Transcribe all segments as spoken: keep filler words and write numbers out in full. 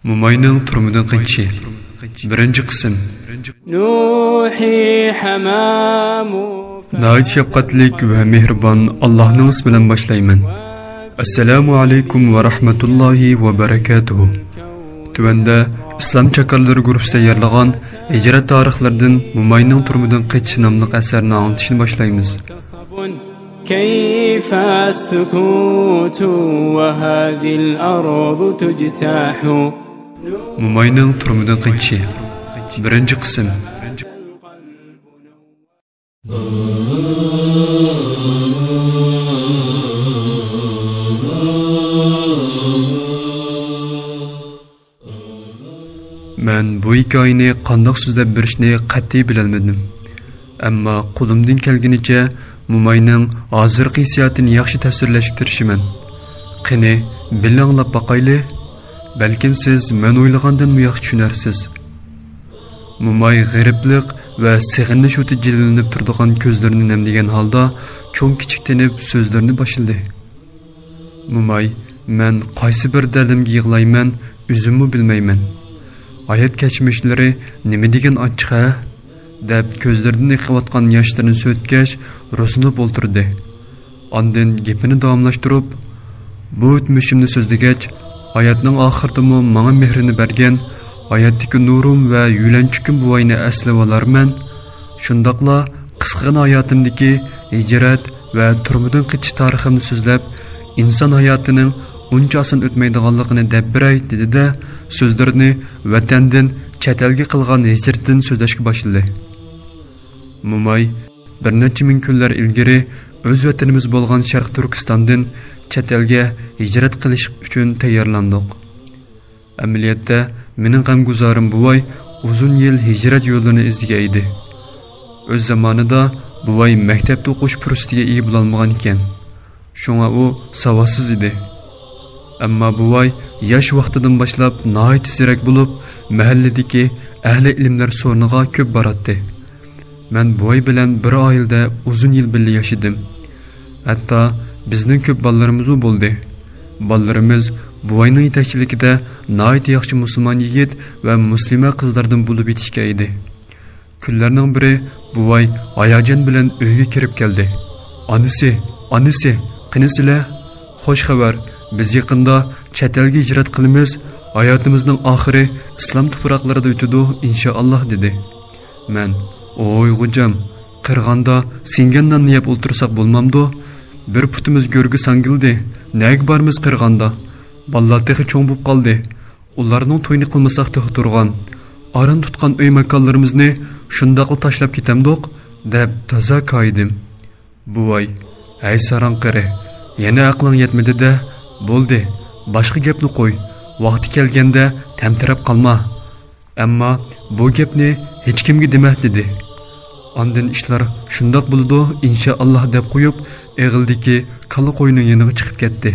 موماينىڭ تۈرمىدىن قېچىشى. بىرىنچى قىسىم. ناھايىتى شەپقەتلىك ۋە مېھرىبان ئاللاھنىڭ ئىسمى بىلەن باشلايمەن. ئەسسالامۇ ئەلەيكۇم ۋە رەھمەتۇللاھى ۋە بەرەكاتۇھۇ. تۆۋەندە ئىسلام چاكارلىرى گۇرۇپپىسى تەييارلىغان ھىجرەت تارىخلىرىدىن موماينىڭ تۈرمىدىن قېچىشى ناملىق ئەسەرنى ئاڭلىتىشنى باشلايمىز. كيف السكوت وهذه الأرض تجتاح. موماينىڭ تۈرمىدىن قېچىشى. بىرىنچى قىسىم. مەن بۇ ھېكايىنى قانداق سۆزلەپ بېرىشنى قەتئىي بىلەلمىدىم. ئەمما قولۇمدىن كەلگىنىچە موماينىڭ ھازىرقى ھېسسىياتىنى ياخشى تەسۋىرلەشكە تىرىشىمەن. قېنى، بىللە ئاڭلاپ باقايلى. بەلكىم سىز مەن ئويلىغاندىنمۇ ياخشى چۈشىنەرسىز. موماي غېرىبلىق ۋە سېغىنىش ئوتى جىلۋىلىنىپ تۇرىدىغان كۆزلىرىنى نەملىگەن ھالدا چوڭ-كىچىك تېنىپ سۆزلىرىنى باشلىدى. موماي، مەن قايسى بىر دەردىمگە يىغلايمەن، ئۆزۈممۇ بىلمەيمەن. ھايات كەچمىشلىرى نېمە دېگەن ئاچچىق ھە؟ دەپ كۆزلىرىدىن ئېقىۋاتقان ياشلىرىنى سۈرتكەچ، رۇسۇنۇپ ئولتۇردى. ئاندىن گېپىنى داۋاملاشتۇرۇپ، بۇ ئۆتمۈشۈمنى سۆزلىگەچ، ھاياتنىڭ ئاخىرىدىمۇ ماڭا مېھرىنى بەرگەن، ھاياتتىكى نۇرۇم ۋە يۆلەنچۈكۈم بوۋاينى ئەسلىۋالارمەن. شۇنداقلا قىسقىغىنا ھاياتىمدىكى ھىجرەت ۋە تۈرمىدىن قېچىش تارىخىمنى سۆزلەپ، ئىنسان ھاياتىنىڭ ئۇنچە ئاسان ئۆتمەيدىغانلىقىنى دەپ بېرەي، دېدى-دە، سۆزلىرىنى ۋەتەندىن چەت ئەلگە قىلغان ھىجرىتىدىن سۆزلەشكە باشلىدى. موماي، بىر نەچچە مىڭ كۈنلەر ئىلگىرى ئۆز ۋەتىنىمىز بولغان شەرقىي تۈركىستاندىن چەت ئەلگە ھىجرەت قىلىش ئۈچۈن تەييارلاندۇق. ئەمەلىيەتتە، مېنىڭ غەمگۇزارىم بوۋاي ئۇزۇن يىل ھىجرەت يولىنى ئىزدىگەن ئىدى. ئۆز زامانىدا بوۋاي مەكتەپتە ئوقۇش پۇرسىتىگە ئىگە بولالمىغان ئىكەن. شۇڭا ئۇ ساۋاتسىز ئىدى. ئەمما بوۋاي ياش ۋاقتىدىن باشلاپ ناھايىتى زېرەك بولۇپ، مەھەللىدىكى ئەھلى ئىلىملەر سورنىغا كۆپ باراتتى. مەن بوۋاي بىلەن بىر ئائىلىدە ئۇزۇن يىل بىللە ياشىدىم. ھەتتا بىزنىڭ كۆپ بالىلىرىمىزمۇ بولدى. بالىلىرىمىز بوۋاينىڭ يېتەكچىلىكىدە ناھايىتى ياخشى مۇسۇلمان يىگىت ۋە مۇسلىمە قىزلاردىن بولۇپ يېتىشكەن ئىدى. كۈنلەرنىڭ بىرى بوۋاي ھاياجان بىلەن ئۆيگە كىرىپ كەلدى. «ئانىسى، ئانىسى، قېنى سىلە؟ خوش خەۋەر، بىز يېقىندا چەت ئەلگە ھىجرەت قىلىمىز، ھاياتىمىزنىڭ ئاخىرى ئىسلام تۇپراقلىرىدا ئۆتىدۇ، ئىنشائاللا» دېدى. مەن، «ئوي غوجام، قىرغاندا سىڭگەن ناننى يەپ ئولتۇرساق بولمامدۇ؟ بىر پۇتىمىز گۆرگە ساڭگىلدى، نەگە بارىمىز قىرغاندا؟ بالىلار تېخى چوڭ بوپ قالدى. ئۇلارنىڭ تويىنى قىلمىساق تېخى تۇرغان. ئاران تۇتقان ئۆي ماكانلىرىمىزنى شۇنداقلا تاشلاپ كېتەمدۇق؟» دەپ تازا كايىدىم. بوۋاي، «ھەي ساراڭ قېرى، يەنە ئەقلىڭ يەتمىدى-دە، بولدى، باشقا گەپنى قوي، ۋاقتى كەلگەندە تەمتىرەپ قالما. ئەمما بۇ گەپنى ھېچكىمگە دېمە» دېدى. ئاندىن ئىشلار شۇنداق بولىدۇ، ئىنشائاللا دەپ قويۇپ، ئېغىلدىكى كالا قوينىڭ يېنىغا چىقىپ كەتتى.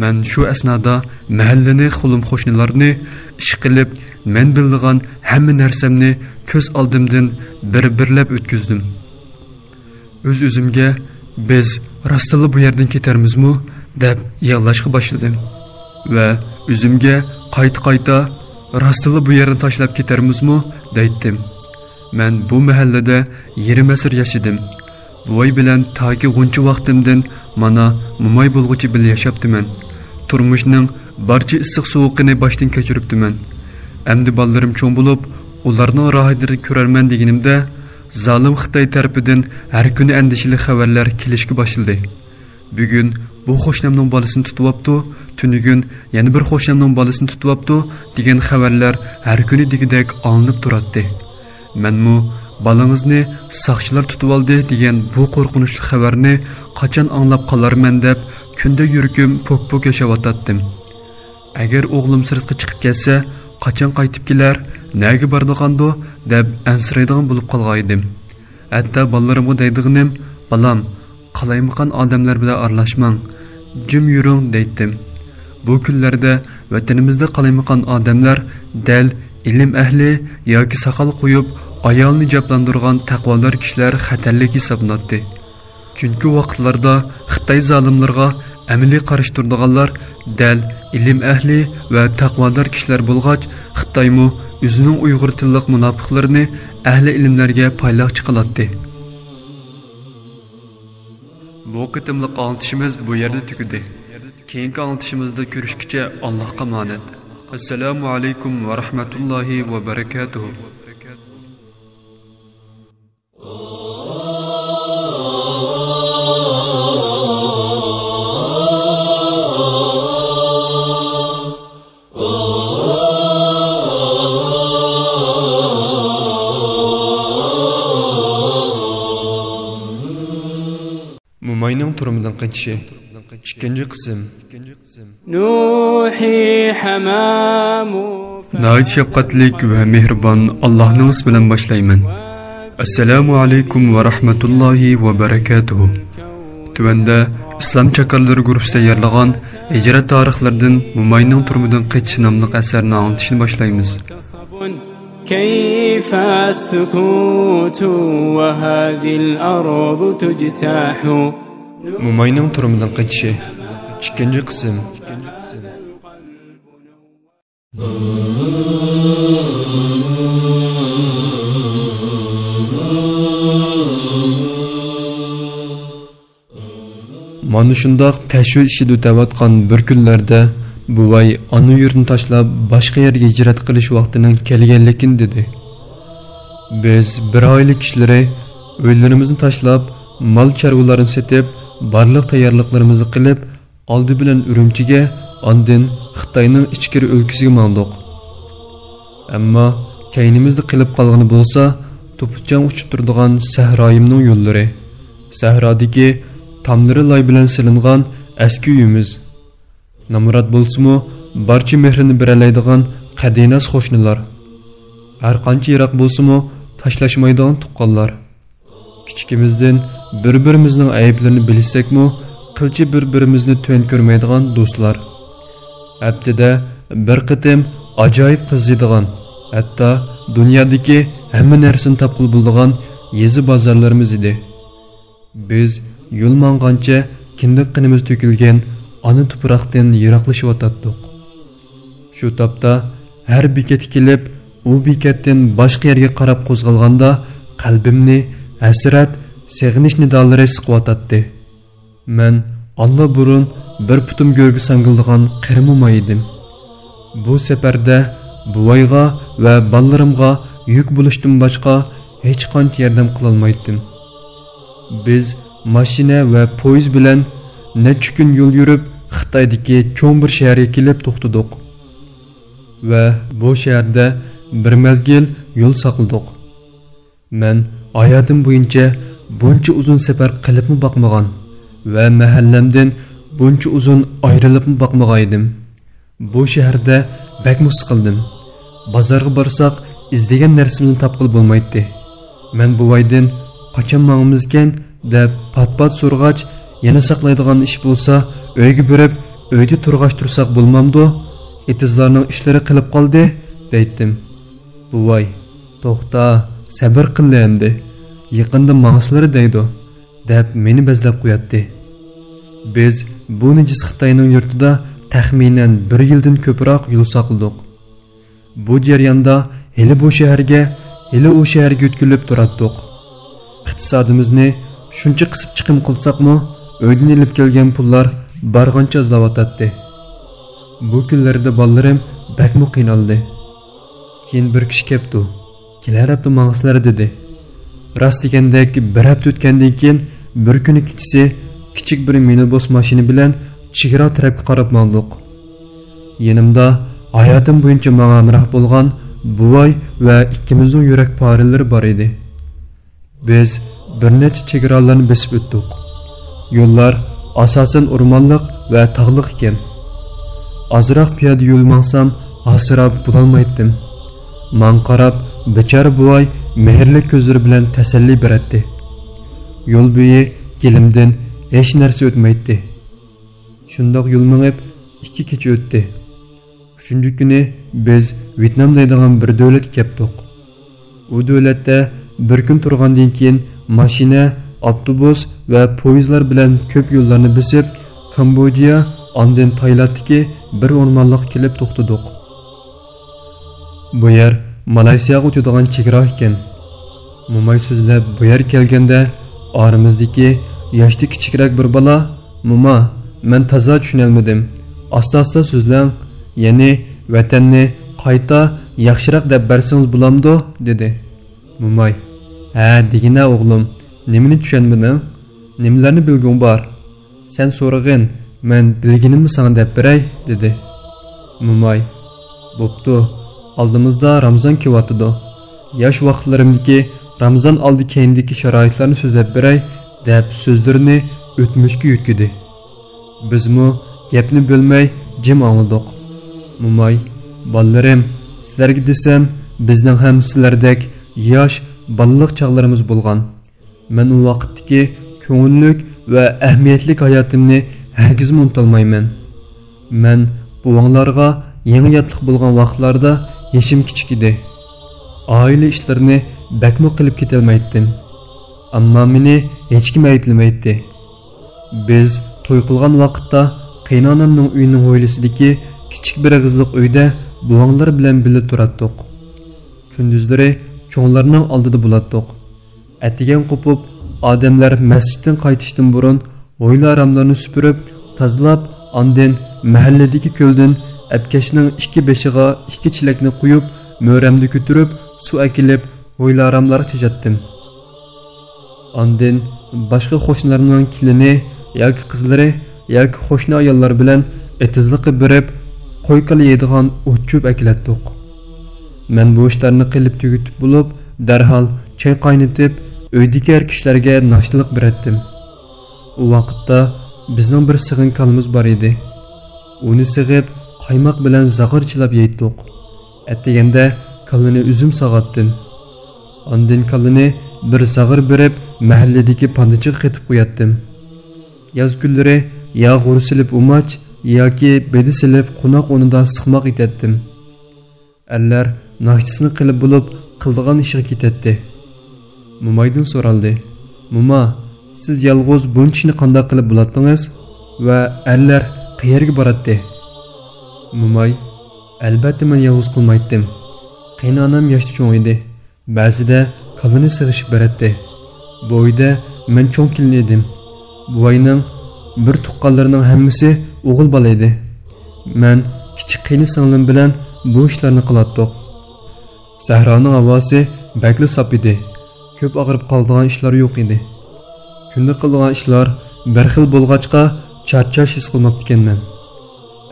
مەن شۇ ئەسنادا مەھەللىنى، خۇلۇم قوشنىلارنى، ئىشقىلىپ مەن بىلىدىغان ھەممە نەرسەمنى كۆز ئالدىمدىن بىر-بىرلەپ ئۆتكۈزدۈم. ئۆز-ئۆزۈمگە، «بىز راستتىنلا بۇ يەردىن كېتەرمىزمۇ؟» دەپ يىغلاشقا باشلىدىم. ۋە ئۆزۈمگە قايتا-قايتا، «راستتىنلا بۇ يەرنى تاشلاپ كېتەرمىزمۇ؟» دەيتتىم. مەن بۇ مەھەللىدە يېرىم ئەسىر ياشىدىم. بوۋاي بىلەن تاكى غۇنچە ۋاقتىمدىن مانا موماي بولغۇچە بىللە ياشاپتىمەن. تۇرمۇشنىڭ بارچە ئىسسىق-سوغۇقىنى باشتىن كەچۈرۈپتىمەن. ئەمدى بالىلىرىم چوڭ بولۇپ، ئۇلارنىڭ راھىتىنى كۆرەرمەن دېگىنىمدە، زالىم خىتاي تەرىپىدىن ھەر كۈنى ئەندىشىلىك خەۋەرلەر كېلىشكە باشلىدى. «بۈگۈن بۇ قوشنامنىڭ بالىسىنى تۇتۇۋاپتۇ، تۈنۈگۈن يەنە بىر قوشنامنىڭ بالىسىنى تۇتۇۋاپتۇ» دېگەن خەۋەرلەر ھەر كۈنى دېگۈدەك ئاڭلىنىپ تۇراتتى. مەنمۇ، «بالىڭىزنى ساقچىلار تۇتۇۋالدى» دېگەن بۇ قورقۇنچلۇق خەۋەرنى قاچان ئاڭلاپ قالارمەن دەپ، كۈندە يۈرىكىم پوك-پوك ياشاۋاتاتتىم. «ئەگەر ئوغلۇم سىرتقا چىقىپ كەتسە، قاچان قايتىپ كېلەر، نەگە بارىدىغاندۇ؟» دەپ ئەنسىرەيدىغان بولۇپ قالغانىدىم. ھەتتا بالىلىرىمغا دەيدىغىنىم، «بالام، قالايمىقان ئادەملەر بىلەن ئارىلاشماڭ، جىم يۈرۈڭ» دەيتتىم. بۇ كۈنلەردە ۋەتىنىمىزدە قالايمىقان ئادەملەر دەل ئىلىم ئەھلى ياكى ساقال قويۇپ، ئايالىنى جاپلاندۇرغان تەقۋادار كىشىلەر خەتەرلىك ھېسابلىناتتى. چۈنكى ئۇ ۋاقىتلاردا خىتاي زالىملىرىغا ئەمەلىي قارشى تۇرىدىغانلار دەل ئىلىم ئەھلى ۋە تەقۋادار كىشىلەر بولغاچ، خىتايمۇ ئۆزىنىڭ ئۇيغۇر تىللىق مۇناپىقلىرىنى ئەھلى ئىلىملەرگە پايلاقچى قىلاتتى. بۇ قېتىملىق ئاڭلىتىشىمىز بۇ يەردە تۈگىدى. كېيىنكى ئاڭلىتىشىمىزدا كۆرۈشكىچە ئاللاھقا ئامانەت. ئەسسالامۇ ئەلەيكۇم ۋە رەھمەتۇللاھى ۋە بەرەكاتۇھۇ. موماينىڭ تۈرمىدىن قېچىشى. ئىككىنچى قىسىم. ناھايىتى شەپقەتلىك ۋە مېھرىبان ئاللاھنىڭ ئىسمى بىلەن باشلايمەن. ئەسسالامۇ ئەلەيكۇم ۋە رەھمەتۇللاھى ۋە بەرەكاتۇھۇ. تۆۋەندە ئىسلام چاكارلىرى گۇرۇپپىسى تەييارلىغان ھىجرەت تارىخلىرىدىن موماينىڭ تۈرمىدىن قېچىشى ناملىق ئەسەرنى ئاڭلىتىشنى باشلايمىز. كيف السكوت وهذه الأرض تجتاح. موماينىڭ تۈرمىدىن قېچىشى. ئىككىنچى قىسىم. مانا شۇنداق تەشۋىش ئىچىدە ئۆتەۋاتقان بىر كۈنلەردە بوۋاي ئانا يۇرتنى تاشلاپ، باشقا يەرگە ھىجرەت قىلىش ۋاقتىنىڭ كەلگەنلىكىنى دېدى. بىز بىر ئائىلە كىشىلىرى ئۆيلىرىمىزنى تاشلاپ، مال-چارۋىلارنى سېتىپ، بارلىق تەييارلىقلىرىمىزنى قىلىپ، ئالدى بىلەن ئۈرۈمچىگە، ئاندىن خىتاينىڭ ئىچكىرى ئۆلكىسىگە ماڭدۇق. ئەمما كەينىمىزدە قېلىپ قالغىنى بولسا، توپا-چاڭ ئۇچۇپ تۇرىدىغان سەھرايىمنىڭ يوللىرى، سەھرادىكى تاملىرى لاي بىلەن سېلىنغان ئەسكى ئۆيىمىز، نامرات بولسىمۇ، بارچە مېھرىنى بېرەلەيدىغان قەدىناس قوشنىلار، ھەرقانچە يىراق بولسىمۇ، تاشلاشمايدىغان تۇغقانلار. كىچىكىمىزدىن بىر-بىرىمىزنىڭ ئەيىبلىرىنى بىلىشسەكمۇ، قىلچە بىر-بىرىمىزنى تۆۋەن كۆرمەيدىغان دوستلار. ھەپتىدە بىر قېتىم ئاجايىپ قىزىيدىغان، ھەتتا دۇنيادىكى ھەممە نەرسىنى تاپقىلى بولىدىغان يېزا بازارلىرىمىز ئىدى. بىز يول ماڭغانچە كىندىك قېنىمىز تۆكۈلگەن ئانا تۇپراقتىن يىراقلىشىۋاتاتتۇق. شۇ تاپتا ھەر بېكەتكە كېلىپ، ئۇ بېكەتتىن باشقا يەرگە قاراپ قوزغالغاندا، قەلبىمنى ھەسرەت، سېغىنىش نىدالىرى سىقىۋاتاتتى. مەن ئاللىبۇرۇن بىر پۇتۇم گۆرگە ساڭگىلىدىغان قېرى موماي ئىدىم. بۇ سەپەردە بوۋايغا ۋە بالىلىرىمغا يۈك بولۇشتىن باشقا ھېچقانچە ياردەم قىلالمايتتىم. بىز ماشىنا ۋە پويىز بىلەن نەچچە كۈن يول يۈرۈپ، خىتايدىكى چوڭ بىر شەھەرگە كېلىپ توختىدۇق ۋە بۇ شەھەردە بىر مەزگىل يول ساقلىدۇق. مەن ھاياتىم بويىچە بۇنچە ئۇزۇن سەپەر قىلىپمۇ باقمىغان ۋە مەھەللەمدىن بۇنچە ئۇزۇن ئايرىلىپمۇ باقمىغان ئىدىم. بۇ شەھەردە بەكمۇ سىقىلدىم. بازارغا بارساق، ئىزدىگەن نەرسىمىزنى تاپقىلى بولمايتتى. مەن بوۋايدىن، «قاچان ماڭىمىزكەن؟» دەپ پات-پات سورىغاچ، «يەنە ساقلايدىغان ئىش بولسا، ئۆيگە بېرىپ، ئۆيدە تۇرغاچ تۇرساق بولمامدۇ؟ ئېتىزلارنىڭ ئىشلىرى قېلىپ قالدى» دەيتتىم. بوۋاي، «توختا، سەبرى قىللى ئەمدى. يېقىندا ماڭسىلىرى دەيدۇ» دەپ مېنى بەزلەپ قوياتتى. بىز بۇ نىجىس خىتاينىڭ يۇرتىدا تەخمىنەن بىر يىلدىن كۆپرەك يول ساقلىدۇق. بۇ جەرياندا ھېلى بۇ شەھەرگە، ھېلى ئۇ شەھەرگە يۆتكىلىپ تۇراتتۇق. ئىقتىسادىمىزنى شۇنچە قىسىپ چىقىم قىلساقمۇ، ئۆيدىن ئېلىپ كەلگەن پۇللار بارغانچە ئازلاۋاتاتتى. بۇ كۈنلەردە بالىلىرىم بەكمۇ قىينالدى. كېيىن بىر كىشى كەپتۇ. «كېلەر ھەپتە ماڭىسىلەر» دېدى. راست دېگەندەك، بىر ھەپتە ئۆتكەندىن كېيىن، بىر كۈنى كېچىسى كىچىك بىر مىنىبۇس ماشىنا بىلەن چېگرا تەرەپكە قاراپ ماڭدۇق. يېنىمدا ھاياتىم بويىچە ماڭا ھەمراھ بولغان بوۋاي ۋە ئىككىمىزنىڭ يۈرەك پارىلىرى بار ئىدى. بىز بىر نەچچە چېگرالارنى بېسىپ ئۆتتۇق. يوللار ئاساسەن ئورمانلىق ۋە تاغلىق ئىكەن. ئازراق پىيادە يول ماڭسام، ھاسىراپ بولالمايتتىم. ماڭا قاراپ، بىچارە بوۋاي مېھىرلىك كۆزلىرى بىلەن تەسەللى بېرەتتى. يول بويى گېلىمدىن ھېچ نەرسە ئۆتمەيتتى. شۇنداق يول مېڭىپ، ئىككى كېچە ئۆتتى. ئۈچىنچى كۈنى بىز ۋيېتنام دەيدىغان بىر دۆلەتكە كەپتۇق. ئۇ دۆلەتتە بىر كۈن تۇرغاندىن كېيىن، ماشىنا، ئاپتوبۇس ۋە پويىزلار بىلەن كۆپ يوللارنى بېسىپ، كامبودژىيە، ئاندىن تايلاندتىكى بىر ئورمانلىققا كېلىپ توختىدۇق. بۇ يەر مالايسىياغا ئۆتىدىغان چېگرا ئىكەن. موماي سۆزلەپ بۇ يەرگە كەلگەندە، ئارىمىزدىكى ياشتا كىچىكرەك بىر بالا، «موما، مەن تازا چۈشىنەلمىدىم. ئاستا-ئاستا سۆزلەڭ. يەنى ۋەتەننى قايتا ياخشىراق دەپ بەرسىڭىز بولامدۇ؟» دېدى. موماي، «ھە، دېگىنە ئوغلۇم، نېمىنى چۈشەنمىدىڭ؟ نېمىلەرنى بىلگۈڭ بار؟ سەن سورىغىن، مەن بىلگىنىمنى ساڭا دەپ بېرەي» دېدى. موماي، «بوپتۇ، ئالدىمىزدا رامزان كېلىۋاتىدۇ. ياش ۋاقىتلىرىمدىكى رامزان ئالدى كەينىدىكى شارائىتلارنى سۆزلەپ بېرەي» دەپ سۆزلىرىنى ئۆتمۈشكە يۆتكىدى. بىزمۇ گەپنى بۆلمەي جىم ئاڭلىدۇق. موماي، «بالىلىرىم، سىلەرگە دېسەم، بىزنىڭ ھەم سىلەردەك ياش بالىلىق چاغلىرىمىز بولغان. مەن ئۇ ۋاقىتتىكى كۆڭۈللۈك ۋە ئەھمىيەتلىك ھاياتىمنى ھەرگىزمۇ ئۇنتۇالمايمەن. مەن بوۋاڭلارغا يېڭى ياتلىق بولغان ۋاقىتلاردا يېشىم كىچىك ئىدى. ئائىلە ئىشلىرىنى بەكمۇ قىلىپ كېتەلمەيتتىم. ئەمما مېنى ھېچكىم ئەيىبلىمەيتتى. بىز توي قىلغان ۋاقىتتا قېيىنئانامنىڭ ئۆيىنىڭ ھويلىسىدىكى كىچىك بىر ئېغىزلىق ئۆيدە بوۋاڭلار بىلەن بىللە تۇراتتۇق. كۈندۈزلىرى چوڭلارنىڭ ئالدىدا بولاتتۇق. ئەتىگەن قوپۇپ، ئادەملەر مەسچىتتىن قايتىشتىن بۇرۇن ھويلا-ھاراملارنى سۈپۈرۈپ، تازىلاپ، ئاندىن مەھەللىدىكى كۆلدىن ئەپكەشنىڭ ئىككى بېشىغا ئىككى چېلەكنى قۇيۇپ، مۈرەمدە كۆتۈرۈپ، سۇ ئەكېلىپ، ھويلا-ھاراملارغا چېچەتتىم. ئاندىن باشقا قوشنىلارنىڭ كېلىنى ياكى قىزلىرى ياكى قوشنا ئاياللار بىلەن ئېتىزلىققا بېرىپ، قوي-كالا يەيدىغان ئوت-چۆپ ئەكېلەتتۇق. مەن بۇ ئىشلارنى قىلىپ تۈگىتىپ بولۇپ، دەرھال چاي قاينىتىپ، ئۆيدىكى ئەر كىشىلەرگە ناشتىلىق بېرەتتىم. ئۇ ۋاقىتتا بىزنىڭ بىر سېغىن كالىمىز بار ئىدى. ئۇنى سېغىپ، قايماق بىلەن زاغرا چىلاپ يەيتتۇق. ئەتىگەندە كالىنى ئۆزۈم ساغاتتىم. ئاندىن كالىنى بىر زاغرا بېرىپ، مەھەللىدىكى پادىچىغا قېتىپ قوياتتىم. ياز كۈنلىرى يا غورا سېلىپ ئۇماچ ياكى بېدە سېلىپ قوناق ئورنىدا سىقماق ئېتەتتىم. ئەرلەر ناشتىسىنى قىلىپ بولۇپ، قىلىدىغان ئىشىغا كېتەتتى. مومايدىن سورالدى، «موما، سىز يالغۇز بۇنچە ئىشنى قانداق قىلىپ بولاتتىڭىز ۋە ئەرلەر قەيەرگە باراتتى؟» موماي، «ئەلبەتتە، مەن يالغۇز قىلمايتتىم. قېيىنئانام ياشتا چوڭ ئىدى. بەزىدە كالىنى سېغىشىپ بېرەتتى. بۇ ئۆيدە مەن چوڭ كېلىن ئىدىم. بوۋاينىڭ بىر تۇغقانلىرىنىڭ ھەممىسى ئوغۇل بالا ئىدى. مەن كىچىك قېيىن سىڭلىم بىلەن بۇ ئىشلارنى قىلاتتۇق. سەھرانىڭ ھاۋاسى بەكلا ساپ ئىدى. كۆپ ئاغرىپ قالىدىغان ئىشلار يوق ئىدى. كۈندە قىلىدىغان ئىشلار بىر خىل بولغاچقا، چارچاش ھېس قىلماپتىكەنمەن.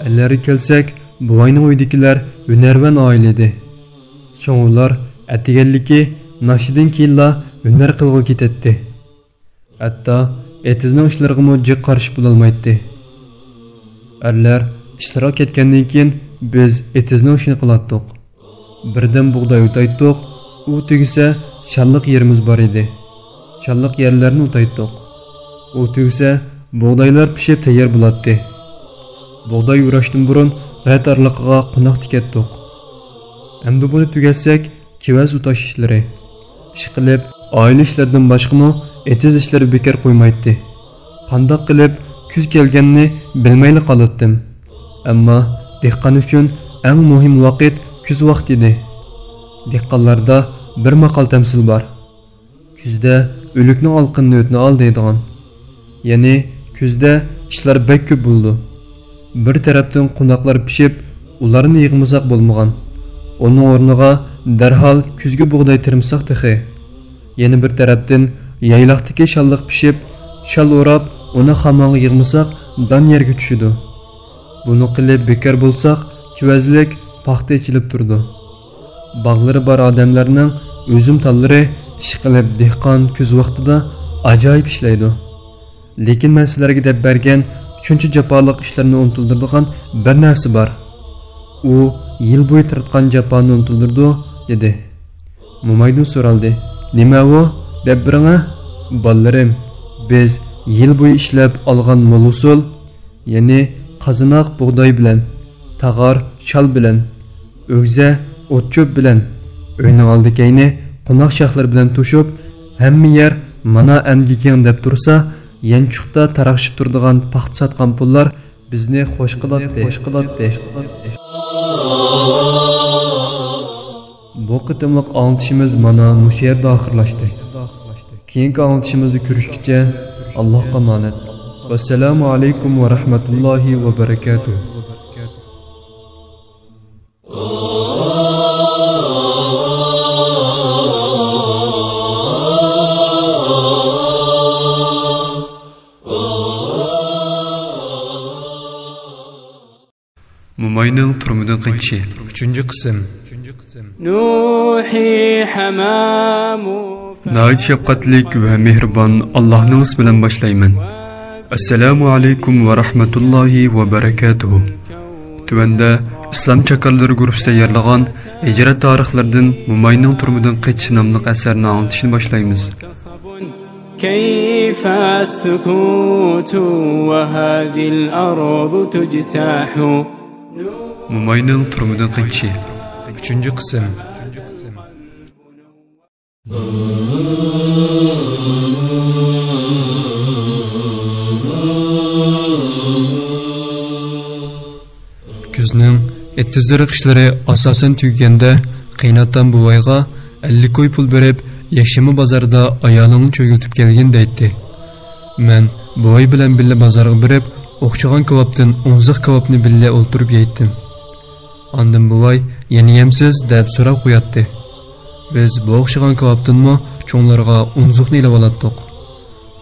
ئەرلەرگە كەلسەك، بوۋاينىڭ ئۆيىدىكىلەر ھۈنەرۋەن ئائىلە ئىدى. چوڭلار ئەتىگەنلىكى ناشتىدىن كېيىنلا ھۈنەر قىلغىلى كېتەتتى. ھەتتا ئېتىزنىڭ ئىشلىرىغىمۇ جىق قارىشىپ بولالمايتتى. ئەرلەر ئىشلىرىغا كەتكەندىن كېيىن، بىز ئېتىزنىڭ ئىشىنى قىلاتتۇق. بىردەم بۇغداي ئوتايتتۇق. ئۇ تۈگىسە، شاللىق يېرىمىز بار ئىدى. شاللىق يەرلەرنى ئوتايتتۇق. ئۇ تۈگىسە، بۇغدايلار پىشىپ تەييار بولاتتى. بۇغداي ئوراشتىن بۇرۇن رەت ئارىلىقىغا قوناق تىكەتتۇق. ئەمدى بۇنى تۈگەتسەك، كېۋەز ئوتاش ئىشلىرى. ئىشقىلىپ، ئائىلە ئىشلىرىدىن باشقىمۇ ئېتىز ئىشلىرى بىكار قويمايتتى. قانداق قىلىپ كۈز كەلگەننى بىلمەيلا قالاتتىم. ئەمما دېھقان ئۈچۈن ئەڭ مۇھىم ۋاقىت كۈز ۋاقتى ئىدى. دېھقانلاردا بىر ماقال تەمسىل بار. «كۈزدە ئۆلۈكنىڭ ئالىقىنىنى ئۆتنە ئال» دەيدىغان. يەنى كۈزدە ئىشلار بەك كۆپ بولىدۇ. بىر تەرەپتىن قوناقلار پىشىپ، ئۇلارنى يىغمىساق بولمىغان. ئۇنىڭ ئورنىغا دەرھال كۈزگە بۇغداي تېرىمىساق تېخى. يەنە بىر تەرەپتىن يايلاقتىكى شاللىق پىشىپ، شال ئوراپ، ئۇنى خامانغا يىغمىساق، دان يەرگە چۈشىدۇ. بۇنى قىلىپ بىكار بولساق، كېۋەزلىك پاختا ئېچىلىپ تۇرىدۇ. باغلىرى بار ئادەملەرنىڭ ئۈزۈم تاللىرى، ئىشقىلىپ، دېھقان كۈز ۋاقتىدا ئاجايىپ ئىشلەيدۇ. لېكىن مەن سىلەرگە دەپ بەرگەن شۇنچە جاپالىق ئىشلارنى ئۇنتۇلدۇرىدىغان بىر نەرسە بار. ئۇ يىل بويى تارتقان جاپانى ئۇنتۇلدۇرىدۇ، دېدى. مومايدىن سورالدى، نېمە ئۇ؟ دەپ بېرىڭە. بالىلىرىم، بىز يىل بويى ئىشلەپ ئالغان مول ھوسۇل، يەنى قازاناق بۇغداي بىلەن، تاغار شال بىلەن، ئۆگزە ئوت-چۆپ بىلەن، ئۆينىڭ ئالدى-كەينى قوناق شاخلىرى بىلەن توشۇپ، ھەممە يەر مانا ئەمدىكىڭ دەپ تۇرسا، يانچۇقتا تاراقشىپ تۇرىدىغان پاختا ساتقان پۇللار بىزنى خوش قىلاتتى، خوش قىلاتتى. بۇ قېتىملىق ئاڭلىتىشىمىز مانا مۇشۇ يەردە ئاخىرلاشتى. كېيىنكى ئاڭلىتىشىمىزدا كۆرۈشكىچە، ئاللاھقا ئامانەت. ۋەسسالامۇ ئەلەيكۇم ۋە رەھمەتۇللاھى ۋە بەرەكاتۇھ. موماينىڭ تۈرمىدىن قېچىشى. ئۈچىنچى قىسىم. ناھايىتى شەپقەتلىك ۋە مېھرىبان ئاللاھنىڭ ئىسمى بىلەن باشلايمەن. ئەسسالامۇ ئەلەيكۇم ۋە رەھمەتۇللاھى ۋە بەرەكاتۇھۇ. تۆۋەندە ئىسلام چاكارلىرى گۇرۇپپىسى تەييارلىغان ھىجرەت تارىخلىرىدىن موماينىڭ تۈرمىدىن قېچىشى ناملىق ئەسەرنى ئاڭلىتىشنى باشلايمىز. كيف السكوت وهذه الأرض تجتاح. موماينىڭ تۈرمىدىن قېچىشى. ئۈچىنچى قىسىم. كۈزنىڭ ئېتىزلىرى قىشلىرى ئاساسەن تۈگىگەندە، قېيىنئاتام بوۋايغا ئەللىك كوي پۇل بېرىپ، يەكشەنبە بازاردا ئايالىڭنى چۆگۈلىتىپ كەلگىن دەيتتى. مەن بوۋاي بىلەن بىللە بازارغا بېرىپ، ئوخشىغان كاۋاپتىن ئونزۇق كاۋاپنى بىللە ئولتۇرۇپ يەيتتىم. ئاندىن بوۋاي، يەنە يەمسىز؟ دەپ سوراپ قوياتتى. بىز بۇ ئوخشىغان كاۋاپتىنمۇ چوڭلارغا ئونزۇقنى ئېلىۋالاتتۇق.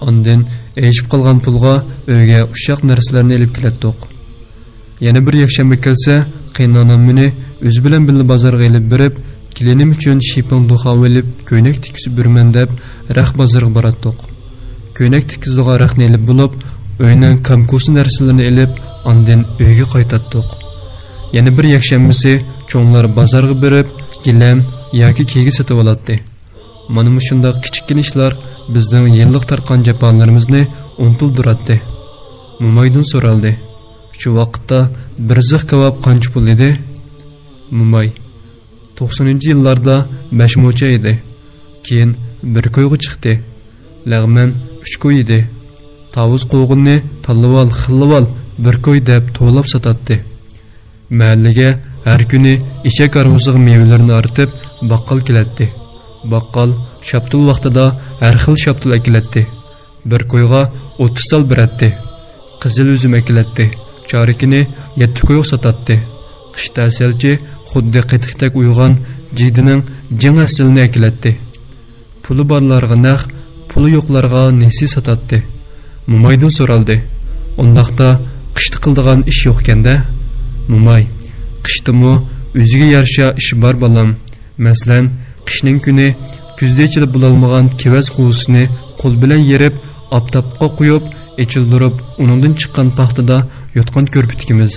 ئاندىن ئېشىپ قالغان پۇلغا ئۆيگە ئۇششاق نەرسىلەرنى ئېلىپ كېلەتتۇق. يەنە بىر يەكشەنبە كەلسە، قېيىنئانام مېنى ئۆزى بىلەن بىللە بازارغا ئېلىپ بېرىپ، كېلىنىم ئۈچۈن شىپىڭ دوخا ئېلىپ، كۆينەك تىككۈزۈپ بېرىمەن دەپ، رەخ بازىرىغا باراتتۇق. كۆينەك تىككۈزىدىغان رەخنى ئېلىپ بولۇپ، ئۆينىڭ كامكۇسى نەرسىلىرىنى ئېلىپ، ئاندىن ئۆيگە قايتاتتۇق. يەنە بىر يەكشەنبىسى چوڭلار بازارغا بېرىپ، گىلەم ياكى كىگىز سېتىۋالاتتى. مانا مۇشۇنداق كىچىككىنە ئىشلار بىزنىڭ يىللىق تارتقان جاپالىرىمىزنى ئۇنتۇلدۇراتتى. مومايدىن سورالدى: «شۇ ۋاقىتتا بىر زىخ كاۋاپ قانچە پۇل ئىدى؟» موماي: «توقسىنىنچى يىللاردا بەش موچە ئىدى. كېيىن بىر كويغا چىقتى. لەغمەن ئۈچ كوي ئىدى. تاۋۇز قوغۇننى تاللىۋال، خىللىۋال، بىر كوي» دەپ توۋلاپ ساتاتتى. مەھەللىگە ھەر كۈنى ئېشەك ھارۋىسىغا مېۋىلىرىنى ئارتىپ، باققال كېلەتتى. باققال شاپتۇل ۋاقتىدا ھەر خىل شاپتۇل ئەكېلەتتى. بىر كويغا ئوتتۇز تال بېرەتتى. قىزىل ئۈزۈم ئەكېلەتتى. چارىكىنى يەتتە كويغا ساتاتتى. قىشتا ھەسەلچى خۇددى قېتىقتەك ئۇيۇغان جىگدىنىڭ جىڭ ھەسىلىنى ئەكېلەتتى. پۇلى بارلارغا نەق، پۇلى يوقلارغا نېسى ساتاتتى. مومايدىن سورالدى: «ئۇنداقتا قىشتا قىلىدىغان ئىش يوقكەن-دە؟» موماي: «قىشتىمۇ ئۆزىگە يارىشا ئىش بار، بالام. مەسىلەن، قىشنىڭ كۈنى كۈزدە ئېچىلىپ بولالمىغان كېۋەز قوۋۇسىنى قول بىلەن يېرىپ، ئاپتاپقا قويۇپ، ئېچىلدۇرۇپ، ئۇنىڭدىن چىققان پاختىدا يوتقان كۆرپە تىكىمىز.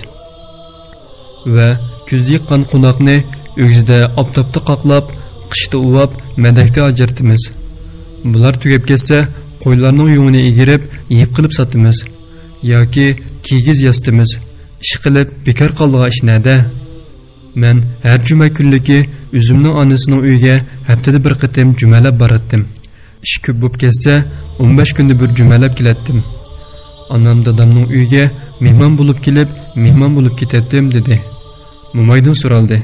ۋە كۈزدە يىغقان قوناقنى ئۆگزىدە ئاپتاپتا قاقلاپ، قىشتا ئۇۋاپ، مەدەكتە ئاجرىتىمىز. بۇلار تۈگەپ كەتسە، قويلارنىڭ يۇڭىنى ئىگىرىپ، يىپ قىلىپ ساتىمىز. ياكى كىگىز ياسىتىمىز. ئىشقىلىپ، بىكار قالىدىغان ئىش نەدە؟» مەن ھەر جۈمە كۈنلۈكى ئۆزۈمنىڭ ئانىسىنىڭ ئۆيىگە ھەپتىدە بىر قېتىم جۈمەلەپ باراتتىم. ئىش كۆپ بولۇپ كەتسە، ئون بەش كۈندە بىر جۈمەلەپ كېلەتتىم. ئانام دادامنىڭ ئۆيىگە مېھمان بولۇپ كېلىپ، مېھمان بولۇپ كېتەتتىم، دېدى. مومايدىن سورالدى: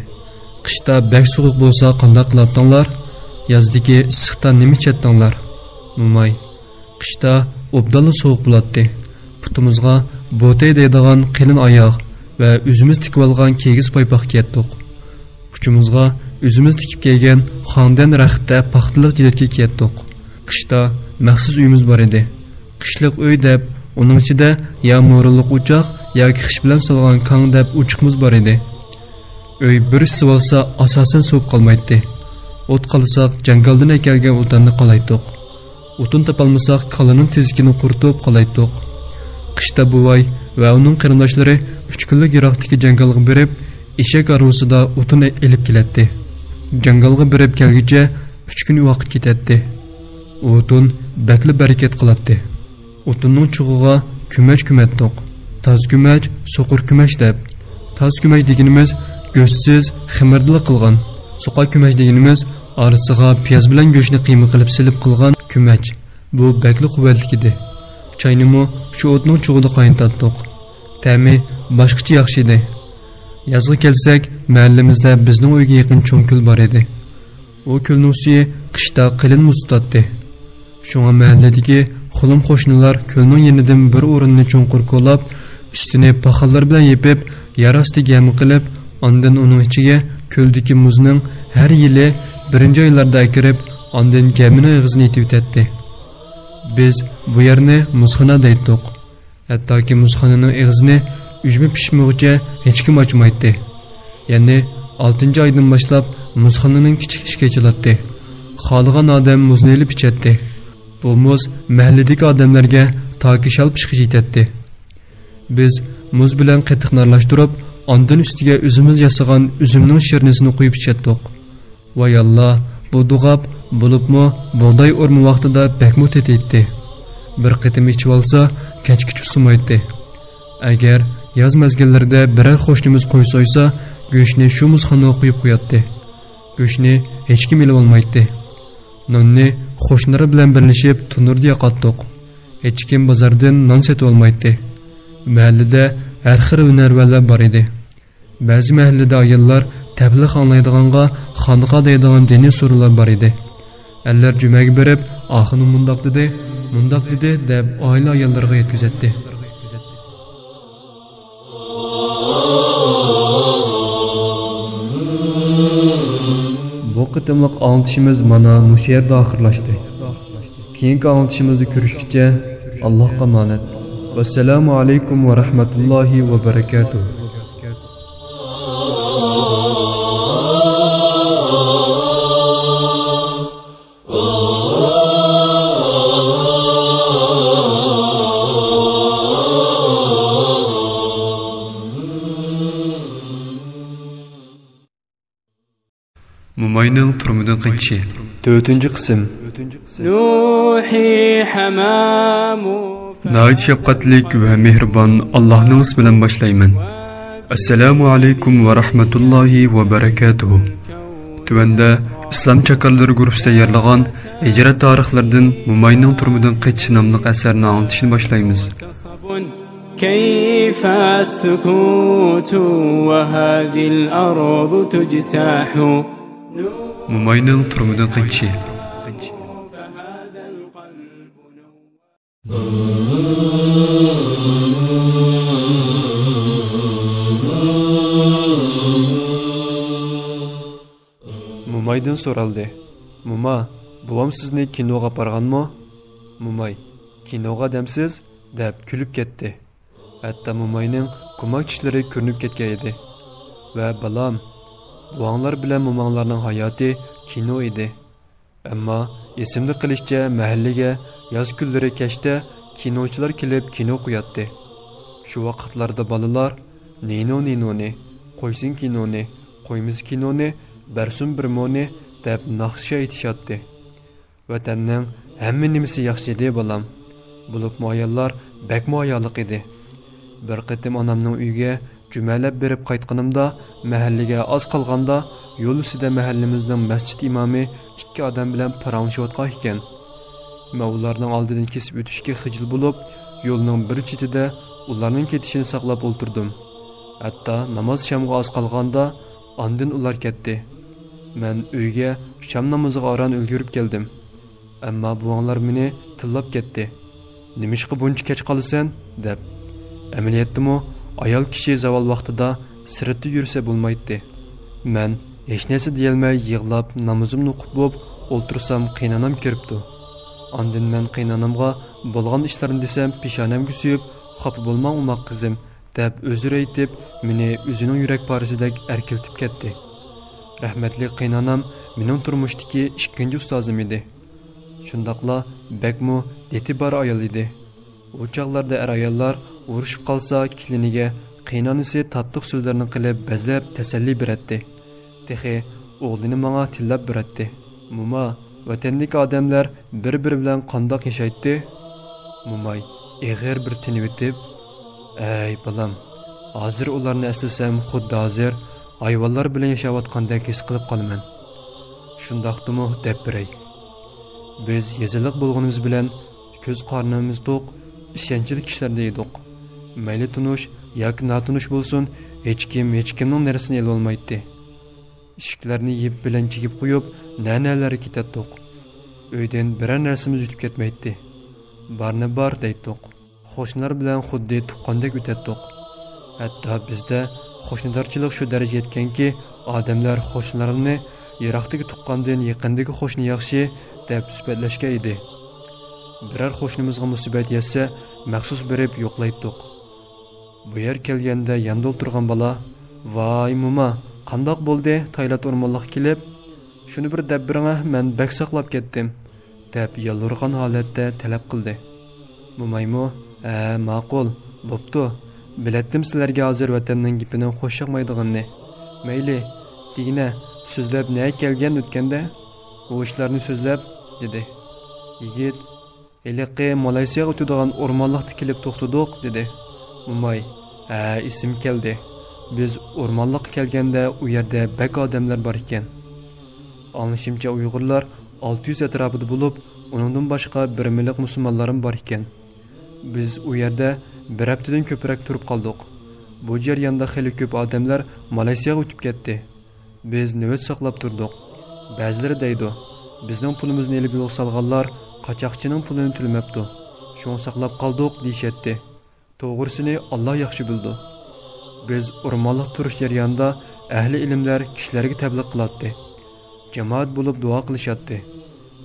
«قىشتا بەك سوغۇق بولسا قانداق قىلاتتىڭلار؟ يازدىكى ئىسسىقتا نېمە ئىچەتتىڭلار؟» موماي: «قىشتا ئوبدانلا سوغۇق بولاتتى. پۇتىمىزغا بوتەي دەيدىغان قېلىن ئاياغ ۋە ئۆزىمىز تىكىۋالغان كىگىز پايپاق كىيەتتۇق. ئۇچىمىزغا ئۆزىمىز تىكىپ كەلگەن خاڭدەن رەختە پاختىلىق جىلەتكە كىيەتتۇق. قىشتا مەخسۇس ئۆيىمىز بار ئىدى. قىشلىق ئۆي دەپ، ئۇنىڭ ئىچىدە يا مورىلىق ئوچاق ياكى خىش بىلەن سالغان كاڭ دەپ ئوچىقىمىز بار ئىدى. ئۆي بىر ئىسسىۋالسا، ئاساسەن سوۋۇپ قالمايتتى. ئوت قالىساق، جاڭگالدىن ئەكەلگەن ئوتۇننى قالايتتۇق. ئوتۇن تاپالمىساق، كالىنىڭ تېزىكىنى قۇرۇتۇپ قالايتتۇق. قىشتا بوۋاي ۋە ئۇنىڭ قېرىنداشلىرى ئۈچ كۈنلۈك يىراقتىكى جاڭگالغا بېرىپ، ئېشەك ھارۋىسىدا ئوتۇن ئېلىپ كېلەتتى. جاڭگالغا بېرىپ كەلگۈچە ئۈچ كۈن ۋاقىت كېتەتتى. ئۇ ئوتۇن بەكلا بەرىكەت قىلاتتى. ئوتۇننىڭ چۇغىغا كۆمەچ كۆمەتتۇق. تاز كۆمەچ، سوقۇر كۆمەچ دەپ. تاز كۆمەچ دېگىنىمىز گۆشسىز، خېمىردىلا قىلغان. سوقا كۆمەچ دېگىنىمىز ئارىسىغا پىياز بىلەن گۆشنى قىيما قىلىپ سېلىپ قىلغان كۆمەچ. بۇ بەكلا قۇۋۋەتلىك ئىدى. چاينىمۇ شۇ ئوتنىڭ چۇغىدا قاينىتاتتۇق. تەمى باشقىچە ياخشى ئىدى. يازغا كەلسەك، مەھەللىمىزدە بىزنىڭ ئۆيگە يېقىن چوڭ كۆل بار ئىدى. ئۇ كۆلنىڭ سۈيى قىشتا قېلىن مۇز تۇتاتتى. شۇڭا مەھەللىدىكى خۇلۇم قوشنىلار كۆلنىڭ يېنىدىن بىر ئورۇننى چوڭقۇر كولاپ، ئۈستىنى پاخاللار بىلەن يېپىپ، يەر ئاستى گەمە قىلىپ، ئاندىن ئۇنىڭ ئىچىگە كۆلدىكى مۇزنىڭ ھەر يىلى بىرىنچى ئايلاردا ئەكىرىپ، ئاندىن گەمىنىڭ ئېغىزىنى ئېتىۋېتەتتى. بىز بۇ يەرنى مۇزخانا دەيتتۇق. ھەتتاكى مۇزخانىنىڭ ئېغىزىنى ئۈجمە پىشمىغۇچە ھېچكىم ئاچمايتتى. يەنى ئالتىنچى ئايدىن باشلاپ مۇزخانىنىڭ كىچىك ئىشىكى ئېچىلاتتى. خالىغان ئادەم مۇزنى ئېلىپ ئىچەتتى. بۇ مۇز مەھەللىدىكى ئادەملەرگە تاكى شال پىشقىچە يېتەتتى. بىز مۇز بىلەن قېتىقنى ئارىلاشتۇرۇپ، ئاندىن ئۈستىگە ئۆزىمىز ياسىغان ئۈزۈمنىڭ شىرنىسىنى قۇيۇپ ئىچەتتۇق. ۋاي ئاللا، بۇ دوغاپ، بولۇپمۇ بۇغداي ئورما ۋاقتىدا بەكمۇ تېتىيتتى. بىر قېتىم ئىچىۋالسا، كەچكىچە ئۇسسىمايتتى. ئەگەر ياز مەزگىللىرىدە بىرەر قوشنىمىز قوي سويسا، گۆشنى شۇ مۇزخانىغا قۇيۇپ قوياتتى. گۆشنى ھېچكىم ئېلىۋالمايتتى. ناننى قوشنىلىرى بىلەن بىرلىشىپ تونۇردا ياقاتتۇق. ھېچكىم بازاردىن نان سېتىۋالمايتتى. مەھەللىدە ھەر خىل ھۈنەرۋەنلەر بار ئىدى. بەزى مەھەللىدە ئاياللار تەبلىغ ئاڭلايدىغانغا خانىقا دەيدىغان دىنىي سورۇنلار بار ئىدى. ئەرلەر جۈمەگە بېرىپ، ئاخۇنۇم مۇنداق دېدى، مۇنداق دېدى، دەپ ئائىلە ئاياللىرىغا يەتكۈزەتتى. بۇ قېتىملىق ئاڭلىتىشىمىز مانا مۇشۇ يەردە ئاخىرلاشتى. كېيىنكى ئاڭلىتىشىمىزدا كۆرۈشكىچە، ئاللاھقا ئامانەت. ۋەسسالامۇ ئەلەيكۇم ۋە رەھمەتۇللاھى ۋە بەرەكاتۇھ. موماينىڭ تۈرمىدىن قېچىشى. تۆتىنچى قىسىم. ناھايىتى شەپقەتلىك ۋە مېھرىبان ئاللاھنىڭ ئىسمى بىلەن باشلايمەن. ئەسسالامۇ ئەلەيكۇم ۋە رەھمەتۇللاھى ۋە بەرەكاتۇھۇ. تۆۋەندە ئىسلام چاكارلىرى گۇرۇپپىسى تەييارلىغان ھىجرەت تارىخلىرىدىن موماينىڭ تۈرمىدىن قېچىشى ناملىق ئەسەرنى ئاڭلىتىشنى باشلايمىز. كيف السكوت وهذه الأرض تجتاح. موماينىڭ تۈرمىدىن قېچىشى. مومايدىن سورالدى. موما، بوۋام سىزنى كىنوغا ئاپارغانمۇ؟ موماي، كىنوغا دەمسىز؟ دەپ كۈلۈپ كەتتى. ھەتتا موماينىڭ كوماك چىشلىرى كۆرۈنۈپ كەتكەن ئىدى. ۋە بالام، بوۋاڭلار بىلەن موماڭلارنىڭ ھاياتى كىنو ئىدى. ئەمما ئېسىمدە قېلىشىچە مەھەللىگە ياز كۈنلىرى كەچتە كىنوچىلار كېلىپ كىنو قوياتتى. شۇ ۋاقىتلاردا بالىلار نىنو نىنونى، قويسۇن كىنونى، قويمىسا كىنونى، بەرسۇن بىر مونى دەپ ناخشا ئېيتىشاتتى. ۋەتەننىڭ ھەممە نېمىسى ياخشى ئىدى، بالام. بولۇپمۇ ئاياللار بەكمۇ ھايالىق ئىدى. بىر قېتىم ئانامنىڭ ئۆيىگە جۈمەلەپ بېرىپ قايتقىنىمدا، مەھەللىگە ئاز قالغاندا يول ئۈستىدە مەھەللىمىزنىڭ مەسچىت ئىمامى ئىككى ئادەم بىلەن پاراڭلىشىۋاتقان ئىكەن. مەن ئۇلارنىڭ ئالدىدىن كېسىپ ئۆتۈشكە خىجىل بولۇپ، يولنىڭ بىر چېتىدە ئۇلارنىڭ كېتىشىنى ساقلاپ ئولتۇردۇم. ھەتتا ناماز شامغا ئاز قالغاندا، ئاندىن ئۇلار كەتتى. مەن ئۆيگە شام نامىزىغا ئاران ئۈلگۈرۈپ كەلدىم. ئەمما بوۋاڭلار مېنى تىللاپ كەتتى. «نېمىشقا بۇنچە كەچ قالىسەن؟» دەپ. ئەمەلىيەتتىمۇ ئايال كىشى زاۋال ۋاقتىدا سىرتتا يۈرسە بولمايتتى. مەن ھېچنەرسە دېيەلمەي يىغلاپ نامىزىمنى ئوقۇپ بولۇپ ئولتۇرسام، قېينانام كىرىپتۇ. ئاندىن مەن قېينانامغا بولغان ئىشلارنى دېسەم، پېشانەمگە سۆيۈپ، «خاپا بولماڭ، ئوماق قىزىم» دەپ ئۆزرە ئېيتىپ، مېنى ئۆزىنىڭ يۈرەك پارىسىدەك ئەركىلىتىپ كەتتى. رەھمەتلىك قېينانام مېنىڭ تۇرمۇشتىكى ئىككىنچى ئۇستازىم ئىدى. شۇنداقلا بەكمۇ دىتى بار ئايال ئىدى. ئۇ چاغلاردا ئەر-ئاياللار ئۇرۇشۇپ قالسا، كېلىنىگە قېينانىسى تاتلىق سۆزلەرنى قىلىپ بەزلەپ تەسەللى بېرەتتى. تېخى ئوغلىنى ماڭا تىللاپ بېرەتتى. موما، ۋەتەندىكى ئادەملەر بىر-بىرى بىلەن قانداق ياشايتتى؟ موماي ئېغىر بىر تىنىۋېتىپ، ئەي بالام، ھازىر ئۇلارنى ئەسلىسەم، خۇددى ھازىر ھايۋانلار بىلەن ياشاۋاتقاندەك ھېس قىلىپ قالىمەن. شۇنداقتىمۇ دەپ بېرەي. بىز يېزىلىق بولغىنىمىز بىلەن كۆز قارنىمىز توق، ئىشەنچلىك كىشىلەردىن ئىدۇق. مەيلى تونۇش، ياكى ناتونۇش بولسۇن، ھېچكىم ھېچكىمنىڭ نەرسىسىنى ئېلىۋالمايتتى. ئىشىكلەرنى يىپ بىلەن چېكىپ قويۇپ، نە-نەلەرگە كېتەتتۇق. ئۆيدىن بىرەر نەرسىمىز ئۆتۈپ كەتمەيتتى. بارنى بار دەيتتۇق. قوشنىلار بىلەن خۇددى تۇغقاندەك ئۆتەتتۇق. ھەتتا بىزدە قوشنىدارچىلىق شۇ دەرىجىگە يەتكەنكى، ئادەملەر قوشنىلارنى يىراقتىكى تۇغقاندىن يېقىندىكى قوشنا ياخشى دەپ سۈپەتلەشكەن ئىدى. بىرەر قوشنىمىزغا مۇسىبەت يەتسە، مەخسۇس بېرىپ يوقلايتتۇق. بۇ يەر كەلگەندە ياندا ئولتۇرغان بالا، «ۋاي موما، قانداق بولدى تايلاند ئورمانلىققا كېلىپ؟ شۇنى بىر دەپ بېرىڭە، مەن بەك ساقلاپ كەتتىم» دەپ يالۋۇرغان ھالەتتە تەلەپ قىلدى. مومايمۇ، «ھە، ماقۇل، بوپتۇ. بىلەتتىم سىلەرگە ھازىر ۋەتەننىڭ گېپىنىڭ خوش ياقمايدىغىنىنى. مەيلى، دېگىنە، سۆزلەپ نەگە كەلگەن ئۆتكەندە؟ ئۇ ئىشلارنى سۆزلەپ» دېدى. يىگىت، «ھېلىقى مالايسىياغا ئۆتىدىغان ئورمانلىقتا كېلىپ توختىدۇق» دېدى. موماي، «ھە، ئېسىمگە كەلدى. بىز ئورمانلىققا كەلگەندە ئۇ يەردە بەك ئادەملەر بار ئىكەن. ئاڭلىشىمچە ئۇيغۇرلار ئالتە يۈز ئەتراپىدا بولۇپ، ئۇنىڭدىن باشقا بىر مىللەت مۇسۇلمانلارمۇ بار ئىكەن. بىز ئۇ يەردە بىر ھەپتىدىن كۆپرەك تۇرۇپ قالدۇق. بۇ جەرياندا خېلى كۆپ ئادەملەر مالايسىياغا ئۆتۈپ كەتتى. بىز نۆۋەت ساقلاپ تۇردۇق. بەزىلىرى دەيدۇ، بىزنىڭ پۇلىمىزنى ئېلىپ يولغا سالغانلار قاچاقچىنىڭ پۇلىنى تۆلىمەپتۇ. شۇڭا ساقلاپ قالدۇق دېيىشەتتى. توغرىسىنى ئاللا ياخشى بىلىدۇ. بىز ئورمانلىقتا تۇرۇش جەريانىدا ئەھلى ئىلىملەر كىشىلەرگە تەبلىغ قىلاتتى. جامائەت بولۇپ دۇئا قىلىشاتتى.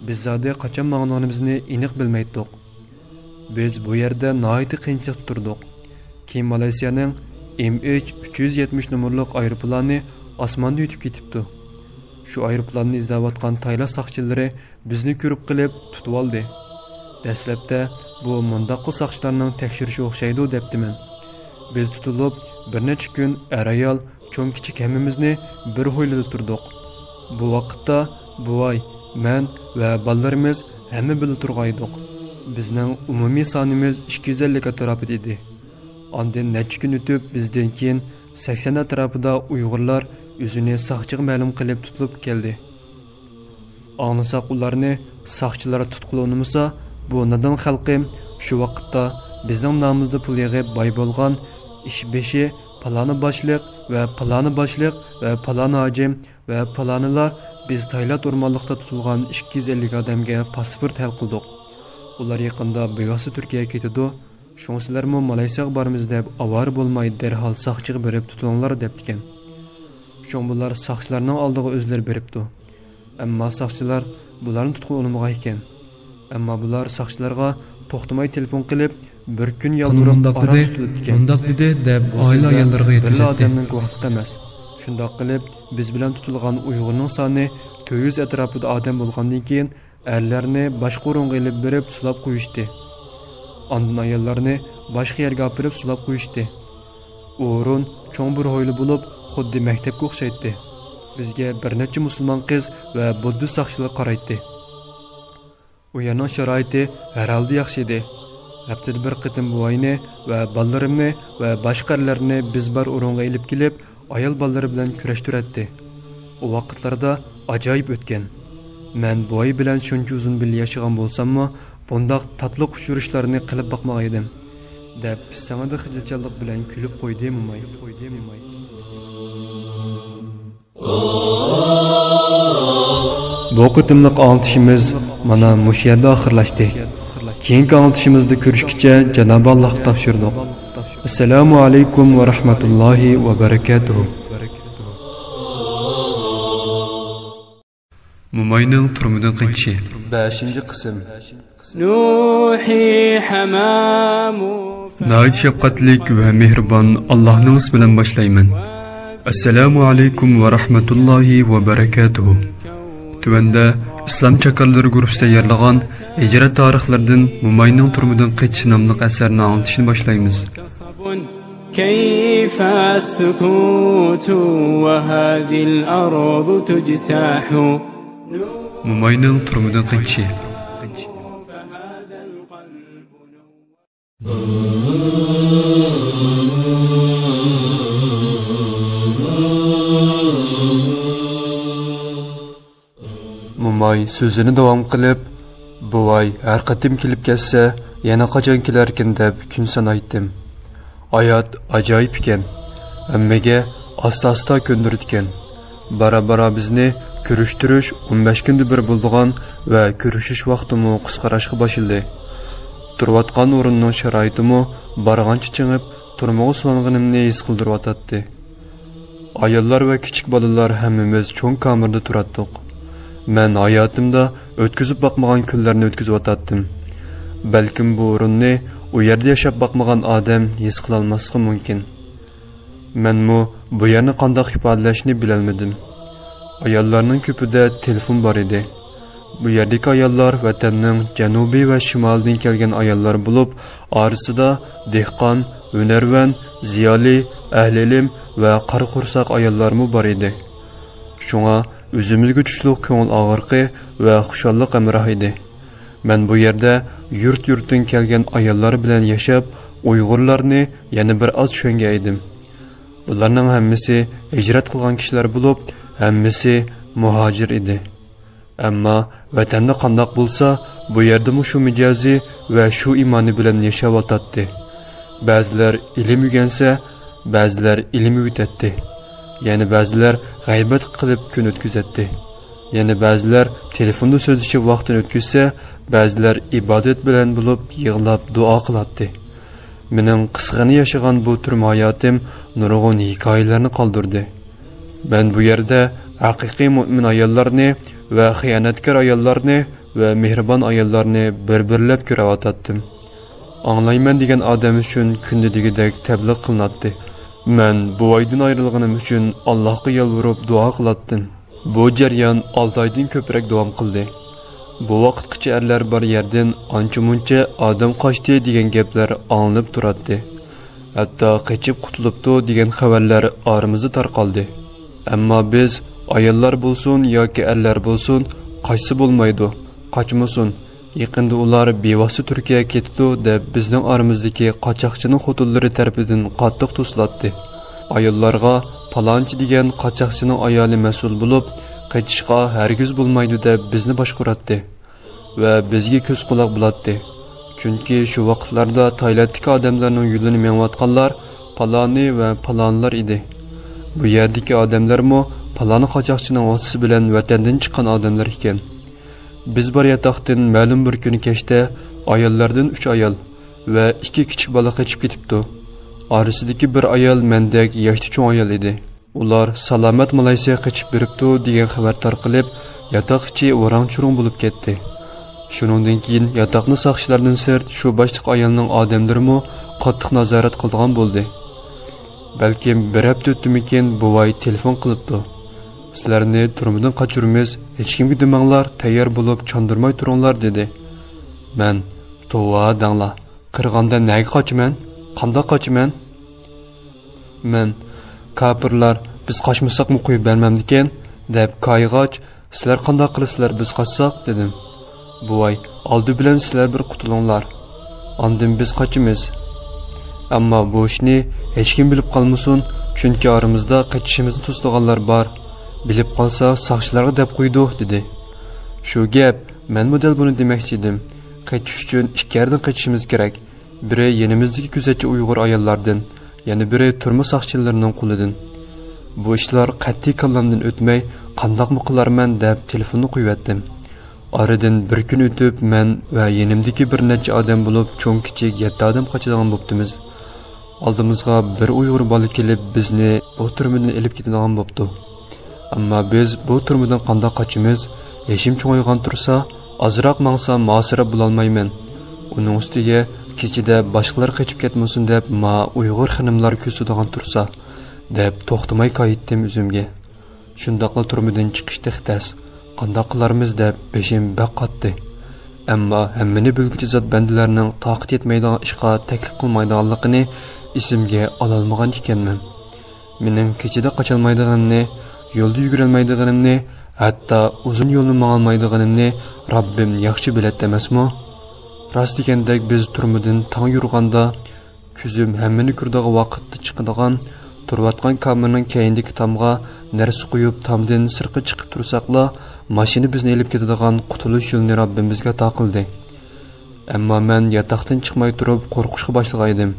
بىز زادى قاچان ماڭىدىغىنىمىزنى ئېنىق بىلمەيتتۇق. بىز بۇ يەردە ناھايىتى قىيىنچىلىقتا تۇردۇق. كېيىن مالايسىيانىڭ ئېم ئېيچ ئۈچ يۈز يەتمىش نومۇرلۇق ئايروپىلانى ئاسماندا ئۆتۈپ كېتىپتۇ. شۇ ئايروپىلاننى ئىزدەۋاتقان تايلاند ساقچىلىرى بىزنى كۆرۈپ قېلىپ تۇتۇۋالدى. دەسلەپتە بۇ مۇنداقلا ساقچىلارنىڭ تەكشۈرۈشى ئوخشايدۇ دەپتىمەن. بىز تۇتۇلۇپ بىر نەچچە كۈن ئەر-ئايال، چوڭ-كىچىك ھەممىمىزنى بىر ھويلىدا تۇردۇق. بۇ ۋاقىتتا بوۋاي، مەن ۋە بالىلىرىمىز ھەممە بىللە تۇرغانىدۇق. بىزنىڭ ئومۇمىي سانىمىز ئىككى يۈز ئەللىك ئەتراپىدا ئىدى. ئاندىن نەچچە كۈن ئۆتۈپ، بىزدىن كېيىن سەكسەن ئەتراپىدا ئۇيغۇرلار ئۆزىنى ساقچىغا مەلۇم قىلىپ تۇتۇلۇپ كەلدى. ئاڭلىساق ئۇلارنى ساقچىلار تۇتقىلى ئۇنىمىسا، بۇ نادان خەلقىم شۇ ۋاقىتتا بىزنىڭ نامىمىزدا پۇل يىغىپ باي بولغان ئىشبېشى پالانى باشلىق ۋە پالانى باشلىق ۋە پالانى ھاجىم ۋە پالانىلار بىز تايلاند ئورمانلىقتا تۇتۇلغان ئىككى يۈز ئەللىك ئادەمگە پاسپورت ھەل قىلدۇق. ئۇلار يېقىندا بىۋاسىتە تۈركىيەگە كېتىدۇ. شۇڭا سىلەرمۇ مالايسىياغا بارىمىز دەپ ئاۋارە بولماي، دەرھال ساقچىغا بېرىپ تۇتۇلۇڭلار دەپتىكەن. شۇڭا بۇلار ساقچىلارنىڭ ئالدىغا ئۆزلىرى بېرىپتۇ. ئەمما ساقچىلار بۇلارنى تۇتقىلى ئۇنىمىغان ئىكەن. ئەمما بۇلار ساقچىلارغا توختىماي تېلېفون قىلىپ، بىر كۈن يالۋۇرۇپ ئاراق تۇتۇلۇپتىكەن. مۇنداق دېدى دەپ ئائىلە ئاياللىرىغا يەتكۈزەتتى. ئادەمنىڭ گۇۋاھلىقى ئەمەس. شۇنداق قىلىپ، بىز بىلەن تۇتۇلغان ئۇيغۇرنىڭ سانى تۆت يۈز ئەتراپىدا ئادەم بولغاندىن كېيىن، ئەرلەرنى باشقا ئورۇنغا ئېلىپ بېرىپ سولاپ قويۇشتى. ئاندىن ئاياللارنى باشقا يەرگە ئاپىرىپ سولاپ قويۇشتى. ئۇ ئورۇن چوڭ بىر ھويلا بولۇپ، خۇددى مەكتەپكە ئوخشايتتى. بىزگە بىر نەچچە مۇسۇلمان قىز ۋە بۇددىست ساقچىلار قارايتتى. ئۇ يەرنىڭ شارائىتى ھەر ھالدا ياخشى ئىدى. ھەپتىدە بىر قېتىم بوۋاينى ۋە بالىلىرىمنى ۋە باشقا ئەرلەرنى بىز بار ئورۇنغا ئېلىپ كېلىپ، ئايال بالىلىرى بىلەن كۆرۈشتۈرەتتى. ئۇ ۋاقىتلاردا ئاجايىپ ئۆتكەن. مەن بوۋاي بىلەن شۇنچە ئۇزۇن بىللە ياشىغان بولساممۇ، بۇنداق تاتلىق ئۇچرىشىشلارنى قىلىپ باقمىغان ئىدىم، دەپ پىسسىڭىدە خىجىلچانلىق بىلەن كۈلۈپ قويدى موماي. بۇ قېتىملىق ئاڭلىتىشىمىز مانا مۇشۇ يەردە ئاخىرلاشتى. كېيىنكى ئاڭلىتىشىمىزدا كۆرۈشكىچە جانابى ئاللاھقا تاپشۇردۇق. ئەسسالامۇ ئەلەيكۇم ۋە رەھمەتۇللاھى ۋە بەرەكاتۇھۇ. موماينىڭ تۈرمىدىن قېچىشى. بەشىنچى قىسىم. ناھايىتى شەپقەتلىك ۋە مېھرىبان ئاللاھنىڭ ئىسمى بىلەن باشلايمەن. ئەسسالامۇ ئەلەيكۇم ۋە رەھمەتۇللاھى ۋە بەرەكاتۇھۇ. تۆۋەندە ئىسلام چاكارلىرى گۇرۇپپىسى تەييارلىغان ھىجرەت تارىخلىرىدىن موماينىڭ تۈرمىدىن قېچىشى ناملىق ئەسەرنى ئاڭلىتىشنى باشلايمىز. كيف السكوت وهذه الأرض تجتاح. موماينىڭ تۈرمىدىن قېچىشى. موماي سۆزىنى داۋام قىلىپ، بوۋاي ھەر قېتىم كېلىپ كەتسە، يەنە قاچان كېلەركىن دەپ كۈن سانايتتىم. ھايات ئاجايىپ ئىكەن. ھەممىگە ئاستا-ئاستا كۆندۈرىدىكەن. بارا-بارا بىزنى كۆرۈشتۈرۈش ئون بەش كۈندە بىر بولىدىغان ۋە كۆرۈشۈش ۋاقتىمۇ قىسقىراشقا باشلىدى. تۇرۇۋاتقان ئورۇننىڭ شارائىتىمۇ بارغانچە چىڭىپ، تۈرمىگە سولانغىنىمنى ھېس قىلدۇرۇۋاتاتتى. ئاياللار ۋە كىچىك بالىلار ھەممىمىز چوڭ كامېردا تۇراتتۇق. مەن ھاياتىمدا ئۆتكۈزۈپ باقمىغان كۈنلەرنى ئۆتكۈزۈۋاتاتتىم. بەلكىم بۇ ئورۇننى ئۇ يەردە ياشاپ باقمىغان ئادەم ھېس قىلالماسلىقى مۇمكىن. مەنمۇ بۇ يەرنى قانداق ئىپادىلەشنى بىلەلمىدىم. ئاياللارنىڭ كۆپىدە تېلېفون بار ئىدى. بۇ يەردىكى ئاياللار ۋەتەننىڭ جەنۇبى ۋە شىمالىدىن كەلگەن ئاياللار بولۇپ، ئارىسىدا دېھقان، ھۈنەرۋەن، زىيالىي، ئەھلى ئىلىم ۋە قارا قورساق ئاياللارمۇ بار ئىدى. شۇڭا ئۆزىمىزگە چۈشلۈك كۆڭۈل ئاغرىقى ۋە خۇشاللىق ھەمراھ ئىدى. مەن بۇ يەردە يۇرت-يۇرتتىن كەلگەن ئاياللار بىلەن ياشاپ، ئۇيغۇرلارنى يەنە بىر ئاز چۈشەنگەن ئىدىم. بۇلارنىڭ ھەممىسى ھىجرەت قىلغان كىشىلەر بولۇپ، ھەممىسى مۇھاجىر ئىدى. ئەمما ۋەتەندە قانداق بولسا، بۇ يەردىمۇ شۇ مىجەزى ۋە شۇ ئىمانى بىلەن ياشاۋاتاتتى. بەزىلەر ئىلىم ئۆگەنسە، بەزىلەر ئىلىم ئۆگىتەتتى. يەنە بەزىلەر غەيبەت قىلىپ كۈن ئۆتكۈزەتتى. يەنە بەزىلەر تېلېفوندا سۆزلىشىپ ۋاقتىنى ئۆتكۈزسە، بەزىلەر ئىبادەت بىلەن بولۇپ يىغلاپ دۇئا قىلاتتى. مېنىڭ قىسقىغىنە ياشىغان بۇ تۈرمە ھاياتىم نۇرغۇن ھېكايىلەرنى قالدۇردى. مەن بۇ يەردە ھەقىقىي مۆمىن ئاياللارنى ۋە خىيانەتكار ئاياللارنى ۋە مېھرىبان ئاياللارنى بىر-بىرلەپ كۆرۈۋاتاتتىم. ئاڭلايمەن دېگەن ئادەم ئۈچۈن كۈندە دېگۈدەك تەبلىغ قىلىناتتى. مەن بوۋايدىن ئايرىلغىنىم ئۈچۈن ئاللاھقا يالۋۇرۇپ دۇئا قىلاتتىم. بۇ جەريان ئالتە ئايدىن كۆپرەك داۋام قىلدى. بۇ ۋاقىتقىچە ئەرلەر بار يەردىن ئانچە-مۇنچە ئادەم قاچتى دېگەن گەپلەر ئاڭلىنىپ تۇراتتى. ھەتتا قېچىپ قۇتۇلۇپتۇ دېگەن خەۋەرلەر ئارىمىزدا تارقالدى. ئەمما بىز، ئاياللار بولسۇن ياكى ئەرلەر بولسۇن، قاچسا بولمايدۇ، قاچمىسۇن، يېقىندا ئۇلار بىۋاسىتە تۈركىيەگە كېتىدۇ دەپ بىزنىڭ ئارىمىزدىكى قاچاقچىنىڭ خوتۇنلىرى تەرىپىدىن قاتتىق توسۇلاتتى. ئاياللارغا پالانچى دېگەن قاچاقچىنىڭ ئايالى مەسئۇل بولۇپ، قېچىشقا ھەرگىز بولمايدۇ دەپ بىزنى باشقۇراتتى ۋە بىزگە كۆز قۇلاق بولاتتى. چۈنكى شۇ ۋاقىتلاردا تايلاندتىكى ئادەملەرنىڭ يولىنى مېڭىۋاتقانلار پالانى ۋە پالانلار ئىدى. بۇ يەردىكى ئادەملەرمۇ پالانى قاچاقچىنىڭ ۋاسىتىسى بىلەن ۋەتەندىن چىققان ئادەملەر ئىكەن. بىز بار ياتاقتىن مەلۇم بىر كۈنى كەچتە ئاياللاردىن ئۈچ ئايال ۋە ئىككى كىچىك بالا قېچىپ كېتىپتۇ. ئارىسىدىكى بىر ئايال مەندەك ياشتا چوڭ ئايال ئىدى. ئۇلار سالامەت مالايسىياغا قېچىپ بېرىپتۇ دېگەن خەۋەر تارقىلىپ، ياتاق ئىچى ۋاراڭ-چۇرۇڭ بولۇپ كەتتى. شۇنىڭدىن كېيىن ياتاقنى ساقچىلاردىن سىرت شۇ باشلىق ئايالنىڭ ئادەملىرىمۇ قاتتىق نازارەت قىلىدىغان بولدى. بەلكىم بىر ھەپتە ئۆتتىمىكىن، بوۋاي تېلېفون قىلىپتۇ. «سىلەرنى تۈرمىدىن قاچۇرىمىز، ھېچكىمگە دېمەڭلار، تەييار بولۇپ چاندۇرماي تۇرۇڭلار» دېدى. مەن، «توۋا دەڭلار، قىرغاندا نەگە قاچىمەن؟ قانداق قاچىمەن؟» مەن، «كاپىرلار بىز قاچمىساقمۇ قويۇپ بەرمەمدىكەن» دەپ كايىغاچ، «سىلەر قانداق قىلىسىلەر بىز قاچساق؟» دېدىم. بوۋاي، «ئالدى بىلەن سىلەر بىر قۇتۇلۇڭلار. ئاندىن بىز قاچىمىز. ئەمما بۇ ئىشنى ھېچكىم بىلىپ قالمىسۇن، چۈنكى ئارىمىزدا قېچىشىمىزنى توسىدىغانلار بار. بىلىپ قالسا ساقچىلارغا دەپ قويىدۇ» دېدى. شۇ گەپ، مەنمۇ دەل بۇنى دېمەكچى ئىدىم. قېچىش ئۈچۈن ئىككى يەردىن قېچىشىمىز كېرەك. بىرى يېنىمىزدىكى كۆزەتچى ئۇيغۇر ئاياللاردىن، يەنە بىرى تۈرمە ساقچىلىرىنىڭ قولىدىن. بۇ ئىشلار قەتئىي كاللامدىن ئۆتمەي، «قانداقمۇ قىلارمەن» دەپ تېلېفوننى قويۇۋەتتىم. ئارىدىن بىر كۈن ئۆتۈپ، مەن ۋە يېنىمدىكى بىر نەچچە ئادەم بولۇپ، چوڭ-كىچىك يەتتە ئادەم قاچىدىغان بوپتىمىز. ئالدىمىزغا بىر ئۇيغۇر بالا كېلىپ، بىزنى بۇ تۈرمىدىن ئېلىپ كېتىدىغان بوپتۇ. ئەمما بىز بۇ تۈرمىدىن قانداق قاچىمىز؟ يېشىم چوڭايغان تۇرسا، ئازراق ماڭسام مۇھاسىرە بولالمايمەن. ئۇنىڭ ئۈستىگە كېچىدە باشقىلار قېچىپ كەتمىسۇن دەپ، ما ئۇيغۇر خېنىملار كۆرسىتىدىغان تۇرسا، دەپ توختىماي كايىتتىم ئۆزۈمگە. شۇنداقلا تۈرمىدىن چىقىش تېخى تەس. قانداق قىلارمىز دەپ بېشىم بەك قاتتى. ئەمما ھەممىنى بىلگۈچى زات بەندىلەرنىڭ تاقىتى يەتمەيدىغان ئىشقا تەكلىپ قىلمايدىغانلىقىنى ئېسىمگە ئالالمىغان ئىكەنمەن. مېنىڭ كېچىدە قاچالمايدىغىنىمنى، يولدا يۈگۈرەلمەيدىغىنىمنى، ھەتتا ئۇزۇن يولنى ماڭالمايدىغىنىمنى رەببىم ياخشى بىلەتتى ئەمەسمۇ؟ راست دېگەندەك، بىز تۈرمىدىن تاڭ يورۇغاندا، كۆزۈم ھەممىنى كۆرىدىغان ۋاقىتتا چىقىدىغان، تۇرۇۋاتقان كامېرنىڭ كەينىدىكى تامغا نەرسە قويۇپ، تامدىن سىرتقا چىقىپ تۇرساقلا، ماشىنا بىزنى ئېلىپ كېتىدىغان قۇتۇلۇش يولىنى رەببىمىزگە ئاتا قىلدى. ئەمما مەن ياتاقتىن چىقماي تۇرۇپ قورقۇشقا باشلىغانىدىم.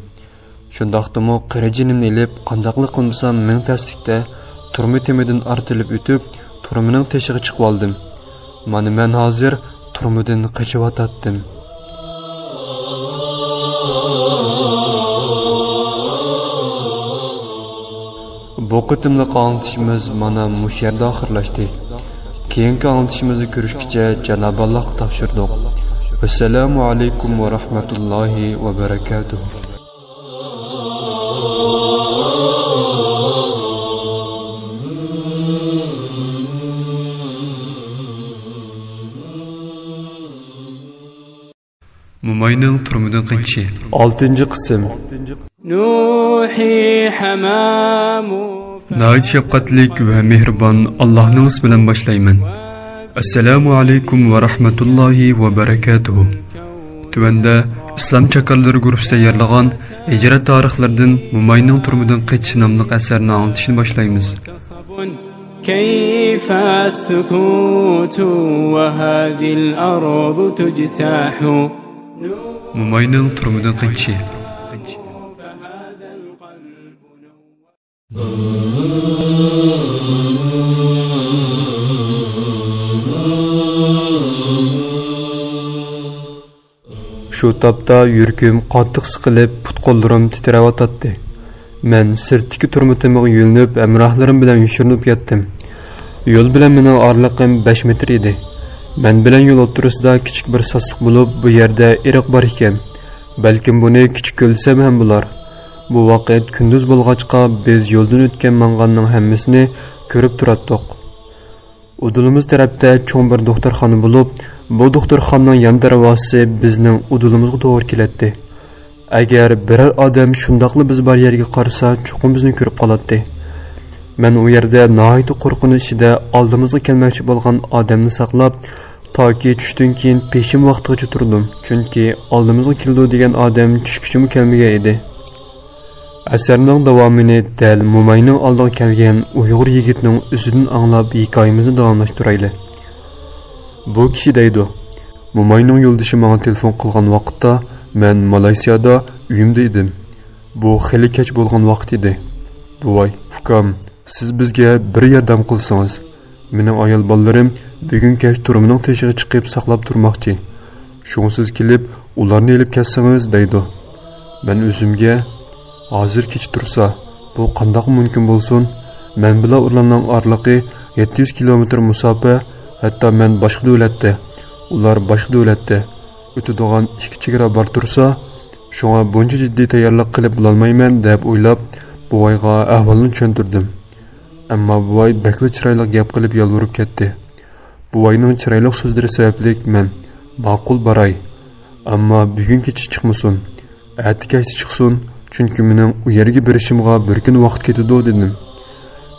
شۇنداقتىمۇ قېرى جېنىمنى ئېلىپ، قانداقلا قىلمىسام مىڭ تەسلىكتە تۈرمە تېمىدىن ئارتىلىپ ئۆتۈپ، تۈرمىنىڭ تېشىغا چىقىۋالدىم. مانا مەن ھازىر تۈرمىدىن قېچىۋاتاتتىم. بۇ قېتىملىق ئاڭلىتىشىمىز مانا مۇشۇ يەردە ئاخىرلاشتى. كېيىنكى ئاڭلىتىشىمىزدا كۆرۈشكىچە جانابى ئاللاھقا تاپشۇردۇق. ۋەسسالامۇ ئەلەيكۇم ۋە رەھمەتۇللاھى ۋە بەرەكاتۇھۇ. موماينىڭ تۈرمىدىن قېچىشى. ئالتىنچى قىسىم. ناھايىتى شەپقەتلىك ۋە مېھرىبان ئاللاھنىڭ ئىسمى بىلەن باشلايمەن. ئەسسالامۇ ئەلەيكۇم ۋە رەھمەتۇللاھى ۋە بەرەكاتۇھۇ. تۆۋەندە ئىسلام چاكارلىرى گۇرۇپپىسى تەييارلىغان ھىجرەت تارىخلىرىدىن موماينىڭ تۈرمىدىن قېچىشى ناملىق ئەسەرنى ئاڭلىتىشنى باشلايمىز. كيف السكوت وهذه الأرض تجتاح. موماينىڭ تۈرمىدىن قېچىشى. شۇ تاپتا يۈرىكىم قاتتىق سىقىلىپ، پۇت-قوللىرىم تىترەۋاتاتتى. مەن سىرتتىكى تۈرمە تېمىغا يۆلىنىپ، ھەمراھلىرىم بىلەن يوشۇرۇنۇپ ياتتىم. يول بىلەن مېنىڭ ئارىلىقىم بەش مېتىر ئىدى. مەن بىلەن يول ئوتتۇرىسىدا كىچىك بىر ساسلىق بولۇپ، بۇ يەردە ئېرىق بار ئىكەن. بەلكىم بۇنى كىچىك كۆل دېسەم ھەم بولار. بۇ ۋاقىت كۈندۈز بولغاچقا، بىز يولدىن ئۆتكەن ماڭغاننىڭ ھەممىسىنى كۆرۈپ تۇراتتۇق. ئۇدۇلىمىز تەرەپتە چوڭ بىر دوختۇرخانا بولۇپ، بۇ دوختۇرخانىنىڭ يان دەرۋازىسى بىزنىڭ ئۇدۇلىمىزغا توغرا كېلەتتى. ئەگەر بىرەر ئادەم شۇنداقلا بىز بار يەرگە قارىسا، چوقۇم بىزنى كۆرۈپ قالاتتى. مەن ئۇ يەردە ناھايىتى قورقۇنچ ئىچىدە ئالدىمىزغا كەلمەكچى بولغان ئادەمنى ساقلاپ، تاكى چۈشتىن كېيىن پېشىم ۋاقتىغىچە تۇردۇم، چۈنكى ئالدىمىزغا كېلىدۇ دېگەن ئادەم چۈشكىچىمۇ كەلمىگەن ئىدى. ئەسەرنىڭ داۋامىنى دەل موماينىڭ ئالدىغا كەلگەن ئۇيغۇر يىگىتىنىڭ ئۆزىدىن ئاڭلاپ، ھېكايىمىزنى داۋاملاشتۇرايلى. بۇ كىشى دەيدۇ، موماينىڭ يولدىشى ماڭا تېلېفون قىلغان ۋاقىتتا مەن مالايسىيادا ئۆيۈمدە ئىدىم. بۇ خېلى كەچ بولغان ۋاقىت ئىدى. بوۋاي، ئۇكام، سىز بىزگە بىر ياردەم قىلسىڭىز. مېنىڭ ئايال بالىلىرىم بۈگۈن كەچ تۈرمىنىڭ تېشىغا چىقىپ ساقلاپ تۇرماقچى. شۇڭا سىز كېلىپ، ئۇلارنى ئېلىپ كەتسىڭىز، دەيدۇ. مەن ئۆزۈمگە، ھازىر كېچە تۇرسا، بۇ قانداق مۇمكىن بولسۇن؟ مەن بىلەن ئۇلارنىڭ ئارىلىقى يەتتە يۈز كىلومېتىر مۇساپە، ھەتتا مەن باشقا دۆلەتتە، ئۇلار باشقا دۆلەتتە. ئۆتىدىغان ئىككى چېگرا بار تۇرسا، شۇڭا بۇنچە جىددىي تەييارلىق قىلىپ بولالمايمەن، دەپ ئويلاپ، بوۋايغا ئەھۋالنى چۈشەندۈردۈم. ئەمما بوۋاي بەكلا چىرايلىق گەپ قىلىپ يالۋۇرۇپ كەتتى. بوۋاينىڭ چىرايلىق سۆزلىرى سەۋەبلىك مەن، ماقۇل، باراي. ئەمما بۈگۈن كېچە چىقمىسۇن. ئەتە كەچتە چىقسۇن، چۈنكى مېنىڭ ئۇ يەرگە بېرىشىمغا بىر كۈن ۋاقىت كېتىدۇ، دېدىم.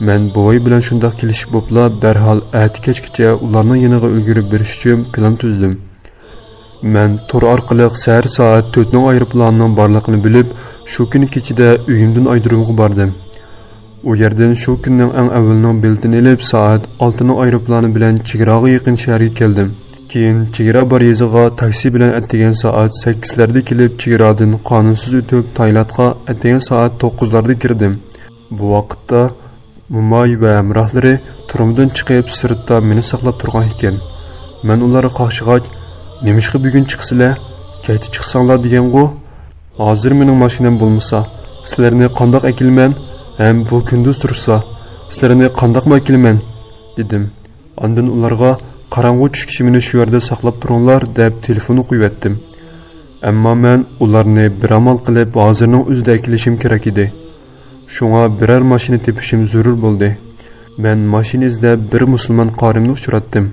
مەن بوۋاي بىلەن شۇنداق كېلىشىپ بوپلا، دەرھال ئەتە كەچكىچە ئۇلارنىڭ يېنىغا ئۈلگۈرۈپ بېرىش ئۈچۈن پىلان تۈزدۈم. مەن تور ئارقىلىق سەھەر سائەت تۆتنىڭ ئايروپىلانىنىڭ بارلىقىنى بىلىپ، شۇ كۈنى كېچىدە ئۆيۈمدىن ئايرودرومغا باردىم. ئۇ يەردىن شۇ كۈننىڭ ئەڭ ئەۋۋىلىنىڭ بېلىتىنى ئېلىپ، سائەت ئالتىنىڭ ئايروپىلانى بىلەن چېگراغا يېقىن شەھەرگە كەلدىم. كېيىن چېگرا بار يېزىغا تاكسى بىلەن ئەتىگەن سائەت سەككىزلەردە كېلىپ، چېگرادىن قانۇنسىز ئۆتۈپ، تايلاندقا ئەتىگەن سائەت توققۇزلاردا كىردىم. بۇ ۋاقىتتا موماي ۋە ھەمراھلىرى تۈرمىدىن چىقىپ، سىرتتا مېنى ساقلاپ تۇرغان ئىكەن. مەن ئۇلارغا قاقشىغاچ، نېمىشقا بۈگۈن چىقىسىلەر؟ كەچتە چىقساڭلار دېگەنغۇ؟ ھازىر مېنىڭ ماشىنام بولمىسا، سىلەرنى قانداق ئەكېلىمەن؟ ھەم بۇ كۈندۈز تۇرسا، سىلەرنى قانداقمۇ ئەكېلىمەن؟ دېدىم. ئاندىن ئۇلارغا، قاراڭغۇ چۈشكىچە مېنى شۇ يەردە ساقلاپ تۇرۇڭلار، دەپ تېلېفوننى قويۇۋەتتىم. ئەمما مەن ئۇلارنى بىر ئامال قىلىپ ھازىرنىڭ ئۆزىدە ئەكېلىشىم كېرەك ئىدى. شۇڭا بىرەر ماشىنا تېپىشىم زۆرۈر بولدى. مەن ماشىنا ئىزدەپ بىر مۇسۇلمان قارىينى ئۇچراتتىم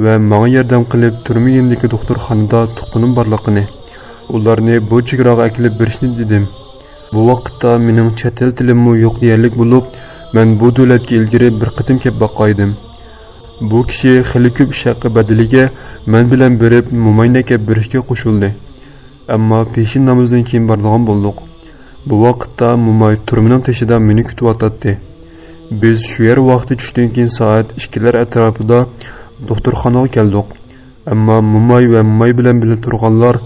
ۋە ماڭا ياردەم قىلىپ تۈرمە يېنىدىكى دوختۇرخانىدا تۇغقىنىم بارلىقىنى، ئۇلارنى بۇ چېگراغا ئەكېلىپ بېرىشنى دېدىم. بۇ ۋاقىتتا مېنىڭ چەت ئەل تىلىممۇ يوق دېيەرلىك بولۇپ، مەن بۇ دۆلەتكە ئىلگىرى بىر قېتىم كەپ باققانىدىم. بۇ كىشى خېلى كۆپ ئىش ھەققى بەدىلىگە مەن بىلەن بېرىپ موماينى ئەكەپ بېرىشكە قوشۇلدى. ئەمما پېشىن نامىزىدىن كېيىن بارىدىغان بولدۇق. بۇ ۋاقىتتا موماي تۈرمىنىڭ تېشىدا مېنى كۈتۈۋاتاتتى. بىز شۇ يەر ۋاقتى چۈشتىن كېيىن سائەت ئىككىلەر ئەتراپىدا دوختۇرخانىغا كەلدۇق. ئەمما موماي ۋە موماي بىلەن بىللە تۇرغانلار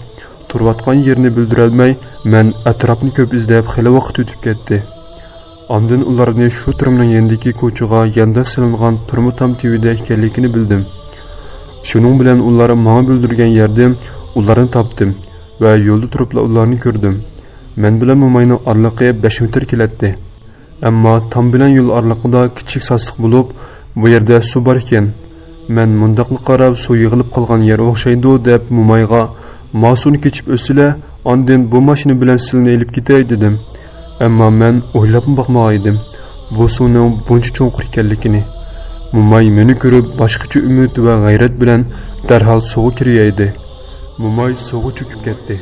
تۇرۇۋاتقان يېرىنى بىلدۈرەلمەي، مەن ئەتراپنى كۆپ ئىزدەپ خېلى ۋاقىت ئۆتۈپ كەتتى. ئاندىن ئۇلارنى شۇ تۈرمىنىڭ يېنىدىكى كوچىغا يانداش سېلىنغان تۈرمە تام تۈۋىدە ئىكەنلىكىنى بىلدىم. شۇنىڭ بىلەن ئۇلار ماڭا بىلدۈرگەن يەردىن ئۇلارنى تاپتىم ۋە يولدا تۇرۇپلا ئۇلارنى كۆردۈم. مەن بىلەن موماينىڭ ئارىلىقى بەش مېتىر كېلەتتى. ئەمما تام بىلەن يول ئارىلىقىدا كىچىك ساسلىق بولۇپ، بۇ يەردە سۇ بار ئىكەن. مەن مۇنداقلا قاراپ، سۇ يىغىلىپ قالغان يەر ئوخشايدۇ دەپ مومايغا، ما سۇنى كېچىپ ئۆتسىلە، ئاندىن بۇ ماشىنا بىلەن سىلىنى ئېلىپ كېتەي دېدىم. ئەمما مەن ئويلاپمۇ باقمىغان ئىدىم، بۇ سۇنىڭ بۇنچە چوڭقۇر ئىكەنلىكىنى. موماي مېنى كۆرۈپ، باشقىچە ئۈمىد ۋە غەيرەت بىلەن دەرھال سۇغا كىرىۋەيدى. موماي سۇغا چۆكۈپ كەتتى.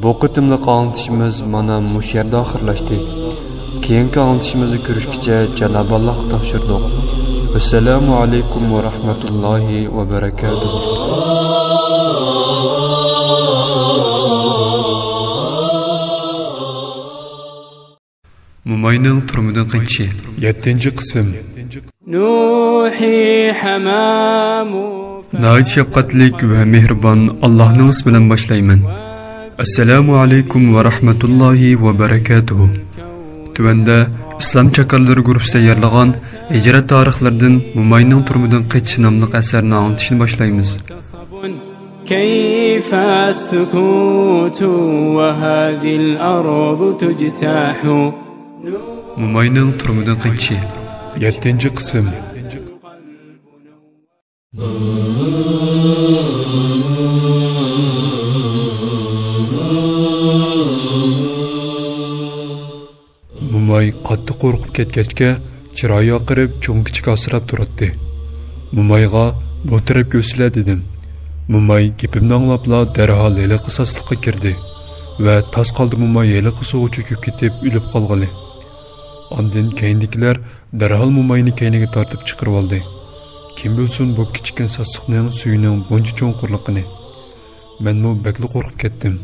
بۇ قېتىملىق ئاڭلىتىشىمىز مانا مۇشۇ يەردە ئاخىرلاشتى. كېيىنكى ئاڭلىتىشىمىزدا كۆرۈشكىچە جانابى ئاللاھقا تاپشۇردۇق. ۋەسسالامۇ ئەلەيكۇم ۋە رەھمەتۇللاھى ۋە بەرەكاتۇھۇ. موماينىڭ تۈرمىدىن قېچىشى. يەتتىنچى قىسىم. نوحي حمام. ناھايىتى شەپقەتلىك ۋە مېھرىبان ئاللاھنىڭ ئىسمى بىلەن باشلايمەن. ئەسسالامۇ ئەلەيكۇم ۋە رەھمەتۇللاھى ۋە بەرەكاتۇھۇ. تۆۋەندە ئىسلام چاكارلىرى گۇرۇپپىسى تەييارلىغان ھىجرەت تارىخلىرىدىن موماينىڭ تۈرمىدىن قېچىشى ناملىق ئەسەرنى ئاڭلىتىشنى باشلايمىز. كيف السكوت وهذه الأرض تجتاح. موماينىڭ تۈرمىدىن قېچىشى. يەتتىنچى قىسىم. موماي قاتتىق قورقۇپ كەتكەچكە، چىرايى ئاقىرىپ، چوڭ-كىچىك ھاسىراپ تۇراتتى. مومايغا، «بۇ تەرەپكە ئۆتسىلە» دېدىم. موماي گېپىمنى ئاڭلاپلا دەرھال ھېلىقى ساسلىققا كىردى ۋە تاس قالدى موماي ھېلىقى سۇغا چۆكۈپ كېتىپ ئۆلۈپ قالغىلى. ئاندىن كەينىدىكىلەر دەرھال موماينى كەينىگە تارتىپ چىقىرىۋالدى. كىم بىلسۇن بۇ كىچىككىنە ساسلىقنىڭ سۈيىنىڭ بۇنچە چوڭقۇرلۇقىنى. مەنمۇ بەكلا قورقۇپ كەتتىم.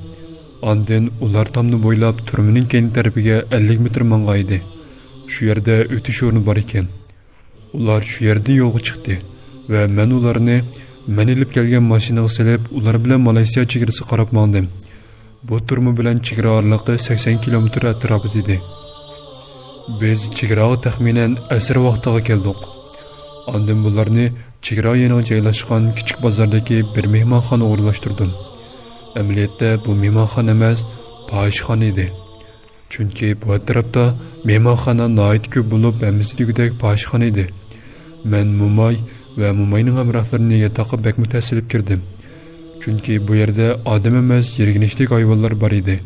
ئاندىن ئۇلار تامنى بويلاپ تۈرمىنىڭ كەينى تەرىپىگە ئەللىك مېتىر ماڭغانىدى. شۇ يەردە ئۆتۈش ئورنى بار ئىكەن. ئۇلار شۇ يەردىن يولغا چىقتى ۋە مەن ئۇلارنى مەن ئېلىپ كەلگەن ماشىنىغا سېلىپ، ئۇلار بىلەن مالايسىيا چېگرىسىغا قاراپ ماڭدىم. بۇ تۈرمە بىلەن چېگرا ئارىلىقى سەكسەن كىلومېتىر ئەتراپىدا ئىدى. بىز چېگراغا تەخمىنەن ئەسىر ۋاقتىغا كەلدۇق. ئاندىن بۇلارنى چېگرا يېنىغا جايلاشقان كىچىك بازاردىكى بىر مېھمانخانىغا ئورۇنلاشتۇردۇم. ئەمەلىيەتتە بۇ مېھمانخانا ئەمەس، پاھىشخانا ئىدى. چۈنكى بۇ ئەتراپتا مېھمانخانا ناھايىتى كۆپ بولۇپ، ھەممىسى دېگۈدەك پاھىشخانا ئىدى. مەن موماي ۋە موماينىڭ ھەمراھلىرىنى ياتاققا بەكمۇ تەس ئېلىپ كىردىم. چۈنكى بۇ يەردە ئادەم ئەمەس، يىرگىنچلىك ھايۋانلار بار ئىدى.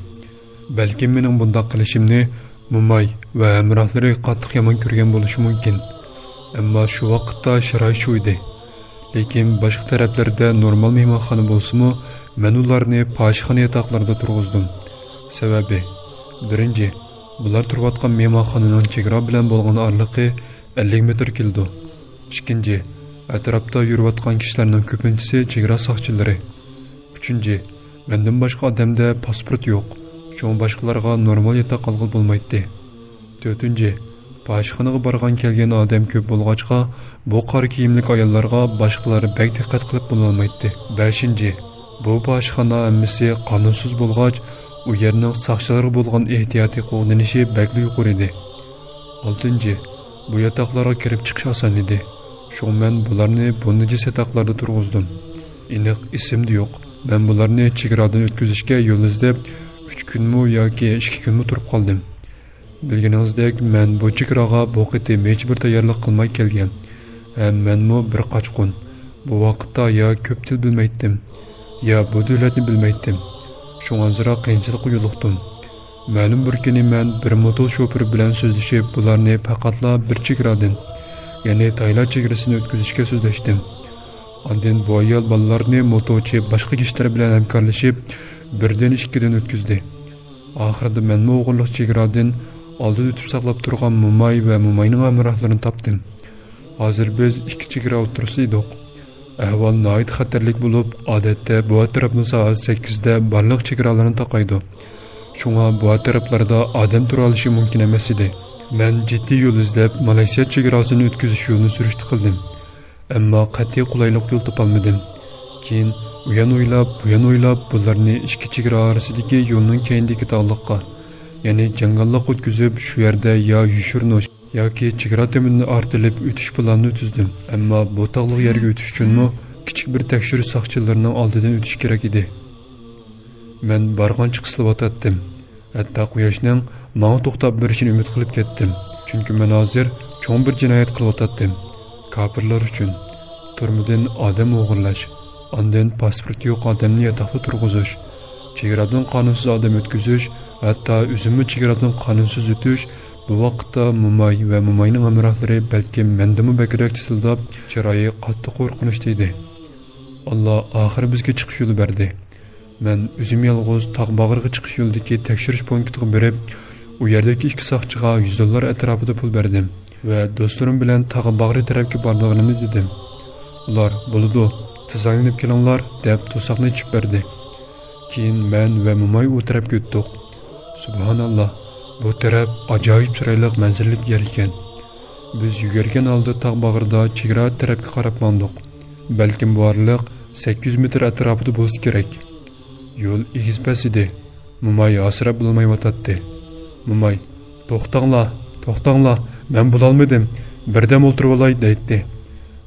بەلكىم مېنىڭ بۇنداق قىلىشىمنى موماي ۋە ھەمراھلىرى قاتتىق يامان كۆرگەن بولۇشى مۇمكىن. ئەمما شۇ ۋاقىتتا شارائىت شۇ ئىدى. لېكىن باشقا تەرەپلەردە نورمال مېھمانخانا بولسىمۇ، مەن ئۇلارنى پاھىشخانا ياتاقلىرىدا تۇرغۇزدۇم. سەۋەبى، بىرىنچى، بۇلار تۇرۇۋاتقان مېھمانخانىنىڭ چېگرا بىلەن بولغان ئارىلىقى ئەللىك مېتىر كېلىدۇ. ئىككىنچى، ئەتراپتا يۈرۈۋاتقان كىشىلەرنىڭ كۆپىنچىسى چېگرا ساقچىلىرى. ئۈچىنچى، مەندىن باشقا ئادەمدە پاسپورت يوق، شۇڭا باشقىلارغا نورمال ياتاق ئالغىلى بولمايتتى. تۆتىنچى، پاھىشخانىغا بارغان كەلگەن ئادەم كۆپ بولغاچقا، بۇ قارا كىيىملىك ئاياللارغا باشقىلار بەك دىققەت قىلىپ بولالمايتتى. بەشىنچى، بۇ پاھىشخانا ھەممىسى قانۇنسىز بولغاچ، ئۇ يەرنىڭ ساقچىلارغا بولغان ئېھتىياتى قوغدىنىشى بەكلا يۇقىرى ئىدى. ئالتىنچى، بۇ ياتاقلارغا كىرىپ چىقىش ئاسان ئىدى. شۇڭا مەن بۇلارنى بۇ نىجىس ياتاقلاردا تۇرغۇزدۇم. ئېنىق ئېسىمدە يوق. مەن بۇلارنى چېگرادىن ئۆتكۈزۈشكە يول ئىزدەپ، ئۈچ كۈنمۇ ياكى ئىككى كۈنمۇ تۇرۇپ قالدىم. بىلگىنىڭىزدەك، مەن بۇ چېگراغا بۇ قېتىم ھېچبىر تەييارلىق قىلماي كەلگەن. ھەم مەنمۇ بىر قاچقۇن. بۇ ۋاقىتتا يا كۆپ تىل بىلمەيتتىم، يا بۇ دۆلەتنى بىلمەيتتىم. شۇڭا ئازراق قىيىنچىلىققا يولۇقتۇم. مەلۇم بىر كۈنى مەن بىر موتور شوپۇرى بىلەن سۆزلىشىپ، بۇلارنى پەقەتلا بىر چېگرادىن، يەنى تايلاند چېگرىسىنى ئۆتكۈزۈشكە سۆزلەشتىم. ئاندىن بۇ ئايال بالىلارنى موتورچى باشقا كىشىلەر بىلەن ھەمكارلىشىپ، بىردىن ئىككىدىن ئۆتكۈزدى. ئاخىرىدا مەنمۇ ئوغرىلىق چېگرادىن ئالدىدا ئۆتۈپ ساقلاپ تۇرغان موماي ۋە موماينىڭ ھەمراھلىرىنى تاپتىم. ھازىر بىز ئىككى چېگرا ئوتتۇرىسىدا ئىدۇق. ئەھۋال ناھايىتى خەتەرلىك بولۇپ، ئادەتتە بۇ ئەتراپنى سائەت سەككىزدە بارلىق چېگرالارنى تاقايدۇ. شۇڭا بۇ ئەتراپلاردا ئادەم تۇرالىشى مۇمكىن ئەمەس ئىدى. مەن جىددىي يول ئىزدەپ، مالايسىيا چېگراسىنى ئۆتكۈزۈش يولىنى سۈرۈشتە قىلدىم. ئەمما قەتئىي قولايلىق يول تاپالمىدىم. كېيىن ئۇيان ئويلاپ، بۇيان ئويلاپ، بۇلارنى ئىككى چېگرا ئارىسىدىكى يولنىڭ كەينىدىكى تاغلىققا، يەنى جاڭگاللىققا ئۆتكۈزۈپ، شۇ يەردە يا يوشۇرۇنۇش ياكى چېگرا تېمىنى ئارتىلىپ ئۆتۈش پىلانىنى تۈزدۈم. ئەمما بۇ تاغلىق يەرگە ئۆتۈش ئۈچۈنمۇ كىچىك بىر تەكشۈرۈش ساقچىلىرىنىڭ ئالدىدىن ئۆتۈش كېرەك ئىدى. مەن بارغانچە قىسىلىۋاتاتتىم. ھەتتا قۇياشنىڭ ماڭا توختاپ بېرىشىنى ئۈمىد قىلىپ كەتتىم. چۈنكى مەن ھازىر چوڭ بىر جىنايەت قىلىۋاتاتتىم. كاپىرلار ئۈچۈن. تۈرمىدىن ئادەم ئوغرىلاش، ئاندىن پاسپورتى يوق ئادەمنى ياتاقتا تۇرغۇزۇش، چېگرادىن قانۇنسىز ئادەم ئۆتكۈزۈش، ھەتتا ئۆزۈممۇ چېگرادىن قانۇنسىز ئۆتۈش، بۇ ۋاقىتتا موماي ۋە موماينىڭ ھەمراھلىرى بەلكىم مەندىنمۇ بەكرەك تىتىلداپ، چىرايى قاتتىق قورقۇنچتا ئىدى. ئاللا ئاخىرى بىزگە چىقىش يولى بەردى. مەن ئۆزۈم يالغۇز تاغ باغرىغا چىقىش يولىدىكى تەكشۈرۈش پونكىتىغا بېرىپ، ئۇ يەردىكى ئىككى ساقچىغا يۈز دوللار ئەتراپىدا پۇل بەردىم ۋە دوستلىرىم بىلەن تاغ باغرى تەرەپكە بارىدىغىنىمنى دېدىم. ئۇلار، «بولىدۇ، تېز ئايلىنىپ كېلىڭلار» دەپ، توساقنى ئېچىپ بەردى. كېيىن مەن ۋە موماي ئۇ تەرەپكە ئۆتتۇق. سۇبھاناللا، بۇ تەرەپ ئاجايىپ چىرايلىق مەنزىرىلىك يەر ئىكەن. بىز يۈگۈرگەن ھالدا تاغ باغرىدا چېگرا تەرەپكە قاراپ ماڭدۇق. بەلكىم بۇ ئارىلىق سەككىز يۈز مېتىر ئەتراپىدا بولسا كېرەك. يول ئېگىز-پەس ئىدى. موماي ھاسىراپ بولالمايۋاتاتتى. موماي، «توختاڭلار، توختاڭلار، مەن بولالمىدىم، بىردەم ئولتۇرۇۋالاي» دەيتتى.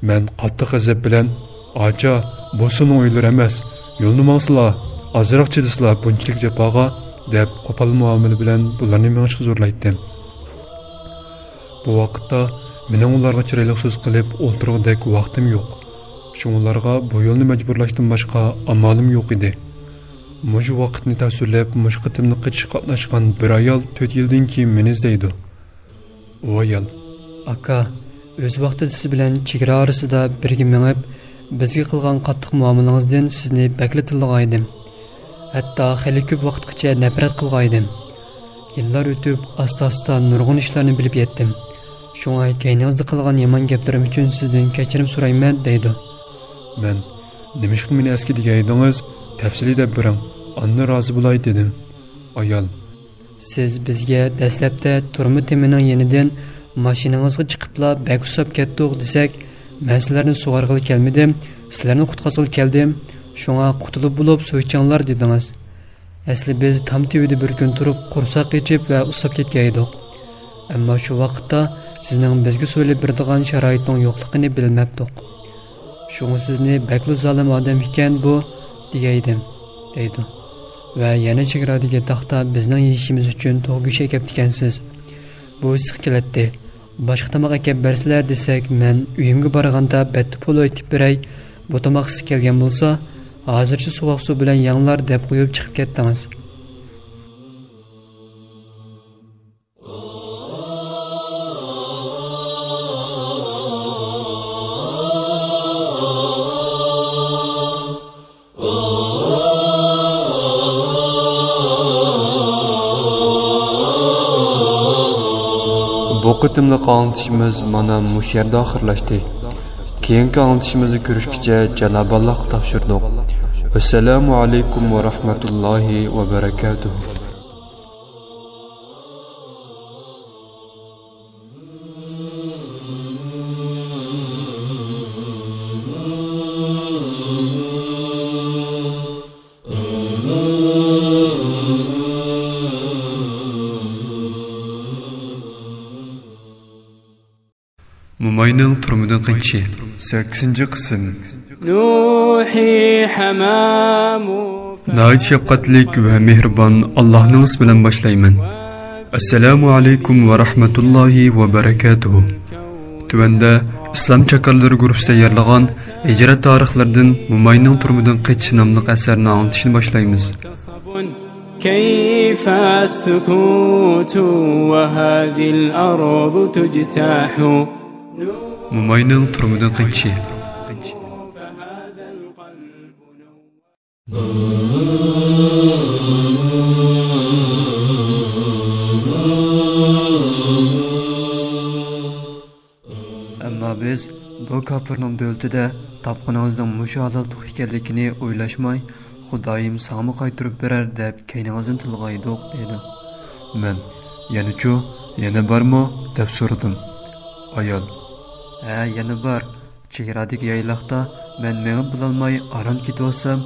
مەن قاتتىق غەزەپ بىلەن، «ئاچا، بۇ سىلىنىڭ ئۆيلىرى ئەمەس، يولنى ماڭسىلا، ئازراق چىدىسىلا بۇنچىلىك جاپاغا» دەپ، قوپال مۇئامىلە بىلەن بۇلارنى مېڭىشقا زورلايتتىم. بۇ ۋاقىتتا مېنىڭ ئۇلارغا چىرايلىق سۆز قىلىپ ئولتۇرغۇدەك ۋاقتىم يوق. شۇڭا ئۇلارغا بۇ يولنى مەجبۇرلاشتىن باشقا ئامالىم يوق ئىدى. مۇشۇ ۋاقىتنى تەسۋىرلەپ، مۇشۇ قېتىملىق قېچىشقا قاتناشقان بىر ئايال تۆت يىلدىن كېيىن مېنى ئىزدەيدۇ. ئۇ ئايال، «ئاكا، ئۆز ۋاقتىدا سىز بىلەن چېگرا ئارىسىدا بىرگە مېڭىپ، بىزگە قىلغان قاتتىق مۇئامىلىڭىزدىن سىزنى بەكلا تىللىغانىدىم. ھەتتا خېلى كۆپ ۋاقىتقىچە نەپرەت قىلغانىدىم. يىللار ئۆتۈپ، ئاستا-ئاستا نۇرغۇن ئىشلارنى بىلىپ يەتتىم. شۇڭا كەينىڭىزدە قىلغان يامان گەپلىرىم ئۈچۈن سىزدىن كەچۈرۈم سورايمەن» دەيدۇ. مەن، «نېمىشقا مېنى ئەسكى دېگەن ئىدىڭىز؟ تەپسىلىي دەپ بېرىڭ، ئاندىن رازى بولاي» دېدىم. ئايال، «سىز بىزگە دەسلەپتە تۈرمە تېمىنىڭ يېنىدىن ماشىنىڭىزغا چىقىپلا بەك ئۇسساپ كەتتۇق دېسەك، مەن سىلەرنى سۇغارغىلى كەلمىدىم، سىلەرنى قۇتقۇزغىلى كەلدىم، شۇڭا قۇتۇلۇپ بولۇپ سۇ ئىچىڭلار دېدىڭىز. ئەسلى بىز تام تۈۋىدە بىر كۈن تۇرۇپ قورساق ئېچىپ ۋە ئۇسساپ كەتكەن ئىدۇق. ئەمما شۇ ۋاقىتتا سىزنىڭ بىزگە سۇ ئېلىپ بېرىدىغان شارائىتىڭ يوقلۇقىنى بىلمەپتۇق. شۇڭا سىزنى بەكلا زالىم ئادەم ئىكەن بۇ دېگەيدىم» دەيدۇ. ۋە يەنە چېگرادىكى تاغدا بىزنىڭ يېيىشىمىز ئۈچۈن تۇغ گۆشى ئەكەپتىكەنسىز. بۇ ئىسسىق كېلەتتى. باشقا تاماق ئەكەپ بەرسىلە دېسەك، مەن ئۆيۈمگە بارغاندا بەتتە پولۇ ئېتىپ بېرەي، بۇ تاماق ئىسسىق كەلگەن بولسا، ھازىرچە سوغۇق سۇ بىلەن يەڭلار دەپ قويۇپ چىقىپ كەتتىڭىز. بۇ قېتىملىق ئاڭلىتىشىمىز مانا مۇشۇ يەردە ئاخىرلاشتى. كېيىنكى ئاڭلىتىشىمىزدا كۆرۈشكىچە جانابى ئاللاھقا تاپشۇردۇق. ۋەسسالامۇ ئەلەيكۇم ۋە رەھمەتۇللاھى ۋە بەرەكاتۇھۇ. موماينىڭ تۈرمىدىن قېچىشى. سەككىزىنچى قىسىم. ناھايىتى شەپقەتلىك ۋە مېھرىبان ئاللاھنىڭ ئىسمى بىلەن باشلايمەن. ئەسسالامۇ ئەلەيكۇم ۋە رەھمەتۇللاھى ۋە بەرەكاتۇھۇ. تۆۋەندە ئىسلام چاكارلىرى گۇرۇپپىسى تەييارلىغان ھىجرەت تارىخلىرىدىن موماينىڭ تۈرمىدىن قېچىشى ناملىق ئەسەرنى ئاڭلىتىشنى باشلايمىز. كيف السكوت وهذه الأرض تجتاح. موماينىڭ تۈرمىدىن قېچىشى. ئەمما بىز بۇ كاپىرنىڭ دۆلىتىدە تاپقىنىڭىزنىڭ مۇشۇ ھالال تۇغ ئىكەنلىكىنى ئويلاشماي، خۇدايىم ساڭىمۇ قايتۇرۇپ بېرەر دەپ كەينىڭىزدىن تىلغايدۇق، دەيدۇ. مەن، يەنىچۇ، يەنە بارمۇ؟ دەپ سورىدىم. ئايال: ھە، يەنە بار. چېگرادىكى يايلاقتا مەن مېڭىپ بولالماي ئاران كېتىۋاتسام،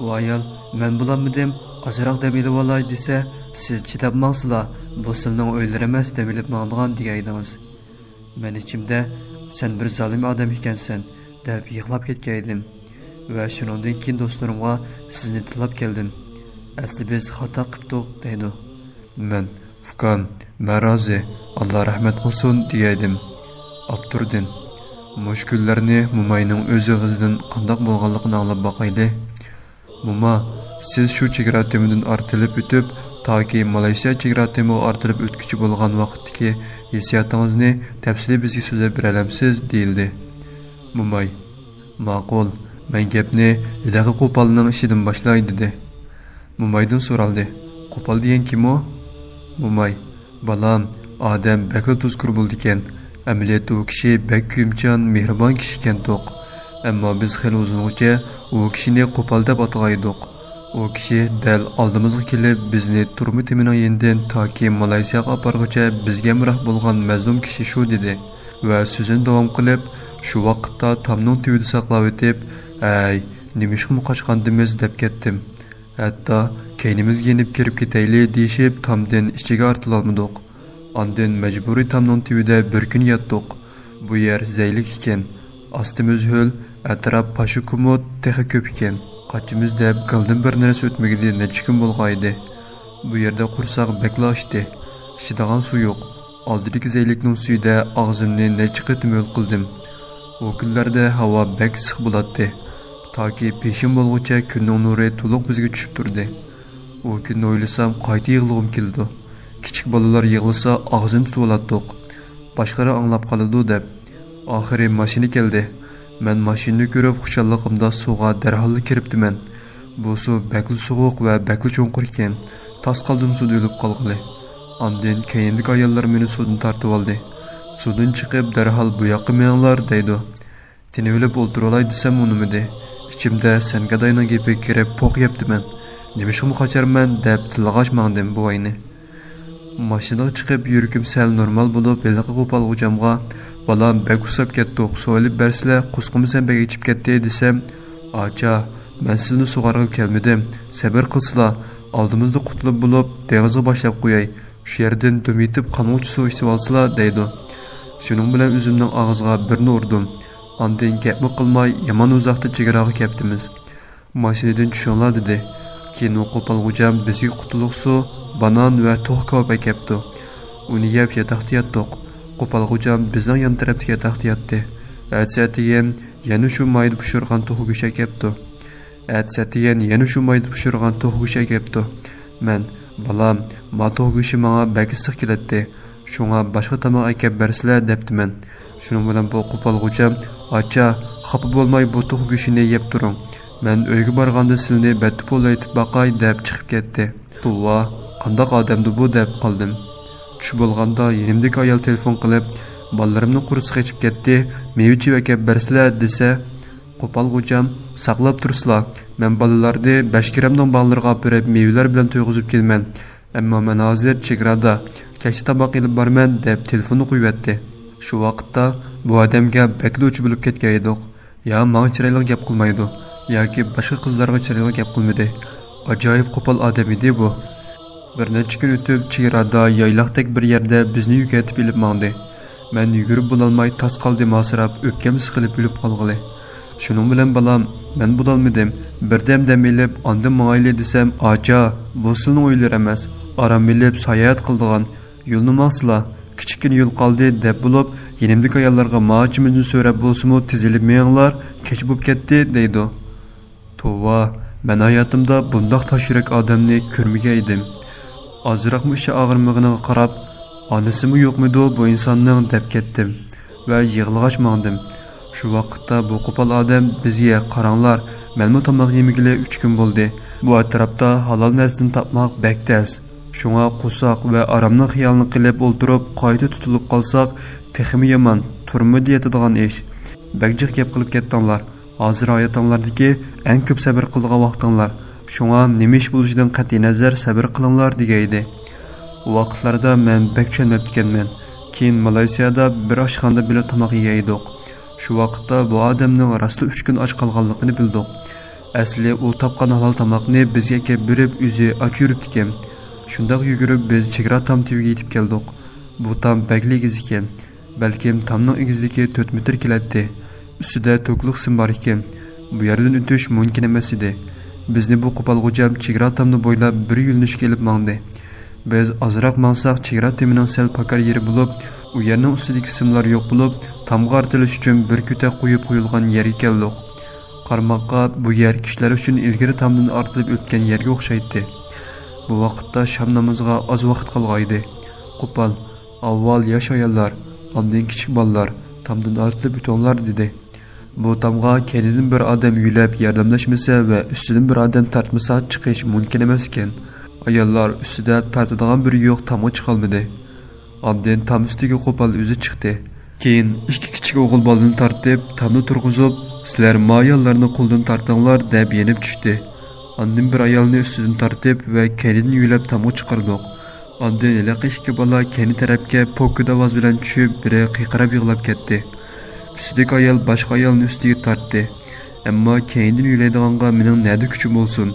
ئۇ ئايال: مەن بولالمىدىم، ئازراق دەم ئېلىۋالاي دېسە، سىز چىداپ ماڭسىلا، بۇ سىلىنىڭ ئۆيلىرى ئەمەس، دەم ئېلىپ ماڭىدىغان دېگەيدىڭىز. مەن ئىچىمدە، سەن بىر زالىم ئادەم ئىكەنسەن، دەپ يىغلاپ كەتكەيدىم. ۋە شۇنىڭدىن كېيىن دوستلىرىمغا سىزنى تىللاپ كەلدىم. ئەسلى بىز خاتا قىپتۇق، دەيدۇ. مەن: ئۇكام، مەن رازى، ئاللا رەھمەت قىلسۇن، دېگەيدىم. ئاپتوردىن: مۇشۇ كۈنلەرنى موماينىڭ ئۆز ئېغىزىدىن قانداق بولغانلىقىنى ئاڭلاپ باقايلى. موما، سىز شۇ چېگرا تېمىدىن ئارتىلىپ ئۆتۈپ، تاكى مالايسىيا چېگرا تېمىغا ئارتىلىپ ئۆتكۈچى بولغان ۋاقىتتىكى ھېسسىياتىڭىزنى تەپسىلىي بىزگە سۆزلەپ بېرەلەمسىز؟ دېيىلدى. موماي: ماقۇل، مەن گەپنى ھېلىقى قوپالنىڭ ئىشىدىن باشلاي، دېدى. مومايدىن سورالدى: قوپال دېگەن كىم ئۇ؟ موماي: بالام، ئادەم بەكلا تۇزكور بولىدىكەن. ئەمەلىيەتتە ئۇ كىشى بەك كۆيۈمچان، مېھرىبان كىشى ئىكەنتۇق. ئەمما بىز خېلى ئۇزۇنغىچە ئۇ كىشىنى قوپال دەپ ئاتىغانىدۇق. ئۇ كىشى دەل ئالدىمىزغا كېلىپ، بىزنى تۈرمە تېمىنىڭ يېنىدىن تاكى مالايسىياغا ئاپارغۇچە بىزگە ھەمراھ بولغان مەزلۇم كىشى شۇ، دېدى. ۋە سۆزىنى داۋام قىلىپ، شۇ ۋاقىتتا تامنىڭ تۈۋىدە ساقلاۋېتىپ، ھەي، نېمىشقىمۇ قاچقاندىمىز، دەپ كەتتىم. ھەتتا كەينىمىزگە يېنىپ كىرىپ كېتەيلى دېيىشىپ، تامدىن ئىچىگە ئارتىلالمىدۇق. ئاندىن مەجبۇرىي تامنىڭ تۈۋىدە بىر كۈن ياتتۇق. بۇ يەر زەيلىك ئىكەن. ئاستىمىز ھۆل، ئەتراپ پاشا كۇمۇت تېخى كۆپ ئىكەن. قاچىمىز دەپ گالدىن بىر نەرسە ئۆتمىگىلى نەچچە كۈن بولغانىدى. بۇ يەردە قورساق بەكلا ئاچتى. ئىچىدىغان سۇ يوق. ئالدىدىكى زەيلىكنىڭ سۈيىدە ئاغزىمنى نەچچە قېتىم ھۆل قىلدىم. ئۇ كۈنلەردە ھاۋا بەك ئىسسىق بولاتتى. تاكى پېشىن بولغۇچە كۈننىڭ نۇرى تولۇق بىزگە چۈشۈپ تۇردى. ئۇ كۈننى ئويلىسام، قايتا يىغلىغۇم كېلىدۇ. كىچىك بالىلار يىغلىسا، ئاغزىنى تۇتۇۋالاتتۇق. باشقىلار ئاڭلاپ قالىدۇ دەپ. ئاخىرى ماشىنا كەلدى. مەن ماشىنىنى كۆرۈپ، خۇشاللىقىمدا سۇغا دەرھاللا كىرىپتىمەن. بۇ سۇ بەكلا سوغۇق ۋە بەكلا چوڭقۇر ئىكەن. تاس قالدىم سۇدا ئۆلۈپ قالغىلى. ئاندىن كەينىمدىكى ئاياللار مېنى سۇدىن تارتىۋالدى. سۇدىن چىقىپ، دەرھال بۇ ياققا مېڭىڭلار، دەيدۇ. تىنىۋېلىپ ئولتۇرالاي دېسەم، ئۇنىمىدى. ئىچىمدە سەن گاداينىڭ گېپىگە كىرىپ پوق يەپتىمەن. نېمىشقىمۇ قاچارمەن دەپ تىللىغاچ ماڭدىم بوۋاينى. ماشىنىغا چىقىپ يۈرىكىم سەل نورمال بولۇپ، ھېلىقى قوپال غوجامغا، بالام، بەك ئۇسساپ كەتتۇق، سۇ ئېلىپ بەرسىلە، قۇسقىمۇ سەن بەك ئېچىپ كەتتى دېسەم، ئاچا، مەن سىلىنى سۇغارغىلى كەلمىدىم، سەبرى قىلسىلا، ئالدىمىزدا قۇتۇلۇپ بولۇپ، دېڭىزغا باشلاپ قوياي، شۇ يەردىن دۈم يېتىپ قانغۇچە سۇ ئىچىۋالسىلا، دەيدۇ. شۇنىڭ بىلەن ئۆزۈمنىڭ ئاغزىغا بىرنى ئۇردۇم. ئاندىن گەپمۇ قىلماي يامان ئۇزاقتا چېگراغا كەپتىمىز. ماشىنىدىن چۈشۈڭلار دېدى. كېيىن ئۇ قوپال غوجام بىزگە قۇتۇلۇق سۇ، بانان ۋە توخۇ كاۋاپ ئەكەپتۇ. ئۇنى يەپ ياتاقتا ياتتۇق. قوپال غوجام بىزنىڭ يان تەرەپتىكى ياتاقتا ياتتى. ئەتىسى ئەتىگەن يەنە شۇ مايدا پىشۇرغان توخۇ گۆشى ئەكەپتۇ. ئەتىسى ئەتىگەن يەنە شۇ مايدا پىشۇرغان توخۇ گۆشى ئەكەپتۇ. مەن، بالام، ما توخۇ گۆشى ماڭا بەك ئىسسىق كېلەتتى. شۇڭا باشقا تاماق ئەكەپ بەرسىلە دەپتىمەن. شۇنىڭ بىلەن بۇ قوپال غوجام، ئاچا، خاپا بولماي بۇ توخۇ گۆشىنى يەپ تۇرۇڭ. مەن ئۆيگە بارغاندا سىلىنى بەتتە پوللايتىپ باقاي دەپ چىقىپ كەتتى. توۋا، قانداق ئادەمدۇ بۇ دەپ قالدىم. چۈش بولغاندا يېنىمدىكى ئايال تېلېفون قىلىپ، بالىلىرىمنىڭ قورسىقى ئېچىپ كەتتى، مېۋە چىۋە ئەكەپ بەرسىلە دېسە، قوپال غوجام، ساقلاپ تۇرسىلا، مەن بالىلارنى بەشكېرەمنىڭ باغلىرىغا ئاپىرىپ مېۋىلەر بىلەن تويغۇزۇپ كېلىمەن. ئەمما مەن ھازىر چېگرادا، كەچتە تاماق ئېلىپ بارىمەن دەپ تېلېفوننى قويۇۋەتتى. شۇ ۋاقىتتا بۇ ئادەمگە بەكلا ئوچى بولۇپ كەتكەن ئىدۇق. يا ماڭا چىرايلىق گەپ قىلمايدۇ، ياكى باشقا قىزلارغا چىرايلىق گەپ قىلمىدى. ئاجايىپ قوپال ئادەم ئىدى بۇ. بىر نەچچە كۈن ئۆتۈپ، چېگرادا يايلاقتەك بىر يەردە بىزنى يۈگەتىپ ئېلىپ ماڭدى. مەن يۈگۈرۈپ بولالماي تاس قالدىم ھاسىراپ، ئۆپكەم سىقىلىپ ئۆلۈپ قالغىلى. شۇنىڭ بىلەن بالام، مەن بولالمىدىم. بىردەم دەم ئېلىپ، ئاندىن ماڭايلى دېسەم، ئاچا، بۇ سىلىنىڭ ئۆيلىرى ئەمەس، ئارام ئېلىپ ساياھەت قىلىدىغان. يولنى ماڭسىلا، كىچىككىنە يول قالدى دەپ بولۇپ، يېنىمدىكى ئاياللارغا ماچىمىزنى سۆرەپ بولسىمۇ تېز ئېلىپ مېڭىڭلار، كەچ بولۇپ كەتتى دەيدۇ. توۋا، مەن ھاياتىمدا بۇنداق تاش يۈرەك ئادەمنى كۆرمىگەن ئىدىم. ئازراقمۇ ئىچى ئاغرىمىغىنىغا قاراپ، ئانىسىمۇ يوقمىدۇ بۇ ئىنساننىڭ دەپ كەتتىم ۋە يىغلىغاچ ماڭدىم. شۇ ۋاقىتتا بۇ قوپال ئادەم بىزگە، قاراڭلار، مەنمۇ تاماق يېمىگىلى ئۈچ كۈن بولدى. بۇ ئەتراپتا ھالال نەرسىنى تاپماق بەك تەس. شۇڭا قورساق ۋە ئارامنىڭ خىيالىنى قىلىپ ئولتۇرۇپ، قايتا تۇتۇلۇپ قالساق، تېخىمۇ يامان، تۈرمىدە ياتىدىغان ئىش. بەك جىق گەپ قىلىپ كەتتىڭلار. ھازىر ھاياتىڭلاردىكى ئەڭ كۆپ سەۋر قىلىدىغان ۋاقتىڭلار. شۇڭا نېمە ئىش بولۇشىدىن قەتئىينەزەر سەۋر قىلىڭلار دېگەيدى. ئۇ ۋاقىتلاردا مەن بەك چۈشەنمەپتىكەنمەن. كېيىن مالايسىيادا بىر ئاشخانىدا بىللە تاماق يېگەن ئىدۇق. شۇ ۋاقىتتا بۇ ئادەمنىڭ راستلا ئۈچ كۈن ئاچ قالغانلىقىنى بىلدۇق. ئەسلى ئۇ تاپقان ھالال تاماقنى بىزگە ئەكەپ بېرىپ، ئۆزى ئاچ يۈرۈپتىكەن. شۇنداق يۈگۈرۈپ بىز چېگرا تام تۈۋىگە يېتىپ كەلدۇق. بۇ تام بەكلا ئېگىز ئىكەن. بەلكىم تامنىڭ ئېگىزلىكى تۆت مېتىر كېلەتتى. ئۈستىدە توكلۇق سىم بار ئىكەن. بۇ يەردىن ئۆتۈش مۇمكىن ئەمەس ئىدى. بىزنى بۇ قوپال غوجام چېگرا تامنى بويلاپ بىر يۆنىلىشكە ئېلىپ ماڭدى. بىز ئازراق ماڭساق، چېگرا تېمىنىڭ سەل پاكار يېرى بولۇپ، ئۇ يەرنىڭ ئۈستىدىكى سىملار يوق بولۇپ، تامغا ئارتىلىش ئۈچۈن بىر كۆتەك قويۇپ قويۇلغان يەرگە كەلدۇق. قارىماققا، بۇ يەر كىشىلەر ئۈچۈن ئىلگىرى تامدىن ئارتىلىپ ئۆتكەن يەرگە ئوخشايتتى. بۇ ۋاقىتتا شام نامىزىغا ئاز ۋاقىت قالغانىدى. قوپال، ئاۋۋال ياش ئاياللار، ئاندىن كىچىك بالىلار تامدىن ئارتىلىپ ئۆتۈڭلار، دېدى. بۇ تامغا كەينىدىن بىر ئادەم يۆلەپ ياردەملەشمىسە ۋە ئۈستىدىن بىر ئادەم تارتمىسا، چىقىش مۇمكىن ئەمەس ئىكەن. ئاياللار ئۈستىدە تارتىدىغان بىرى يوق تامغا چىقالمىدى. ئاندىن تام ئۈستىگە قوپال ئۆزى چىقتى. كېيىن ئىككى كىچىك ئوغۇل بالىنى تارتىپ، تامنى تۇرغۇزۇپ، سىلەر ما ئاياللارنى قولىدىن تارتىڭلار، دەپ يېنىپ چۈشتى. ئاندىن بىر ئايالنى ئۈستىدىن تارتىپ ۋە كەينىدىن يۆلەپ تامغا چىقاردۇق. ئاندىن ھېلىقى ئىككى بالا كەينى تەرەپكە پوككىدە ئاۋاز بىلەن چۈشۈپ، بىرى قىيقىراپ يىغلاپ كەتتى. ئۈستىدىكى ئايال باشقا ئايالنى ئۈستىگە تارتتى. ئەمما كەينىدىن يۆلەيدىغانغا مېنىڭ نەدە كۈچۈم بولسۇن؟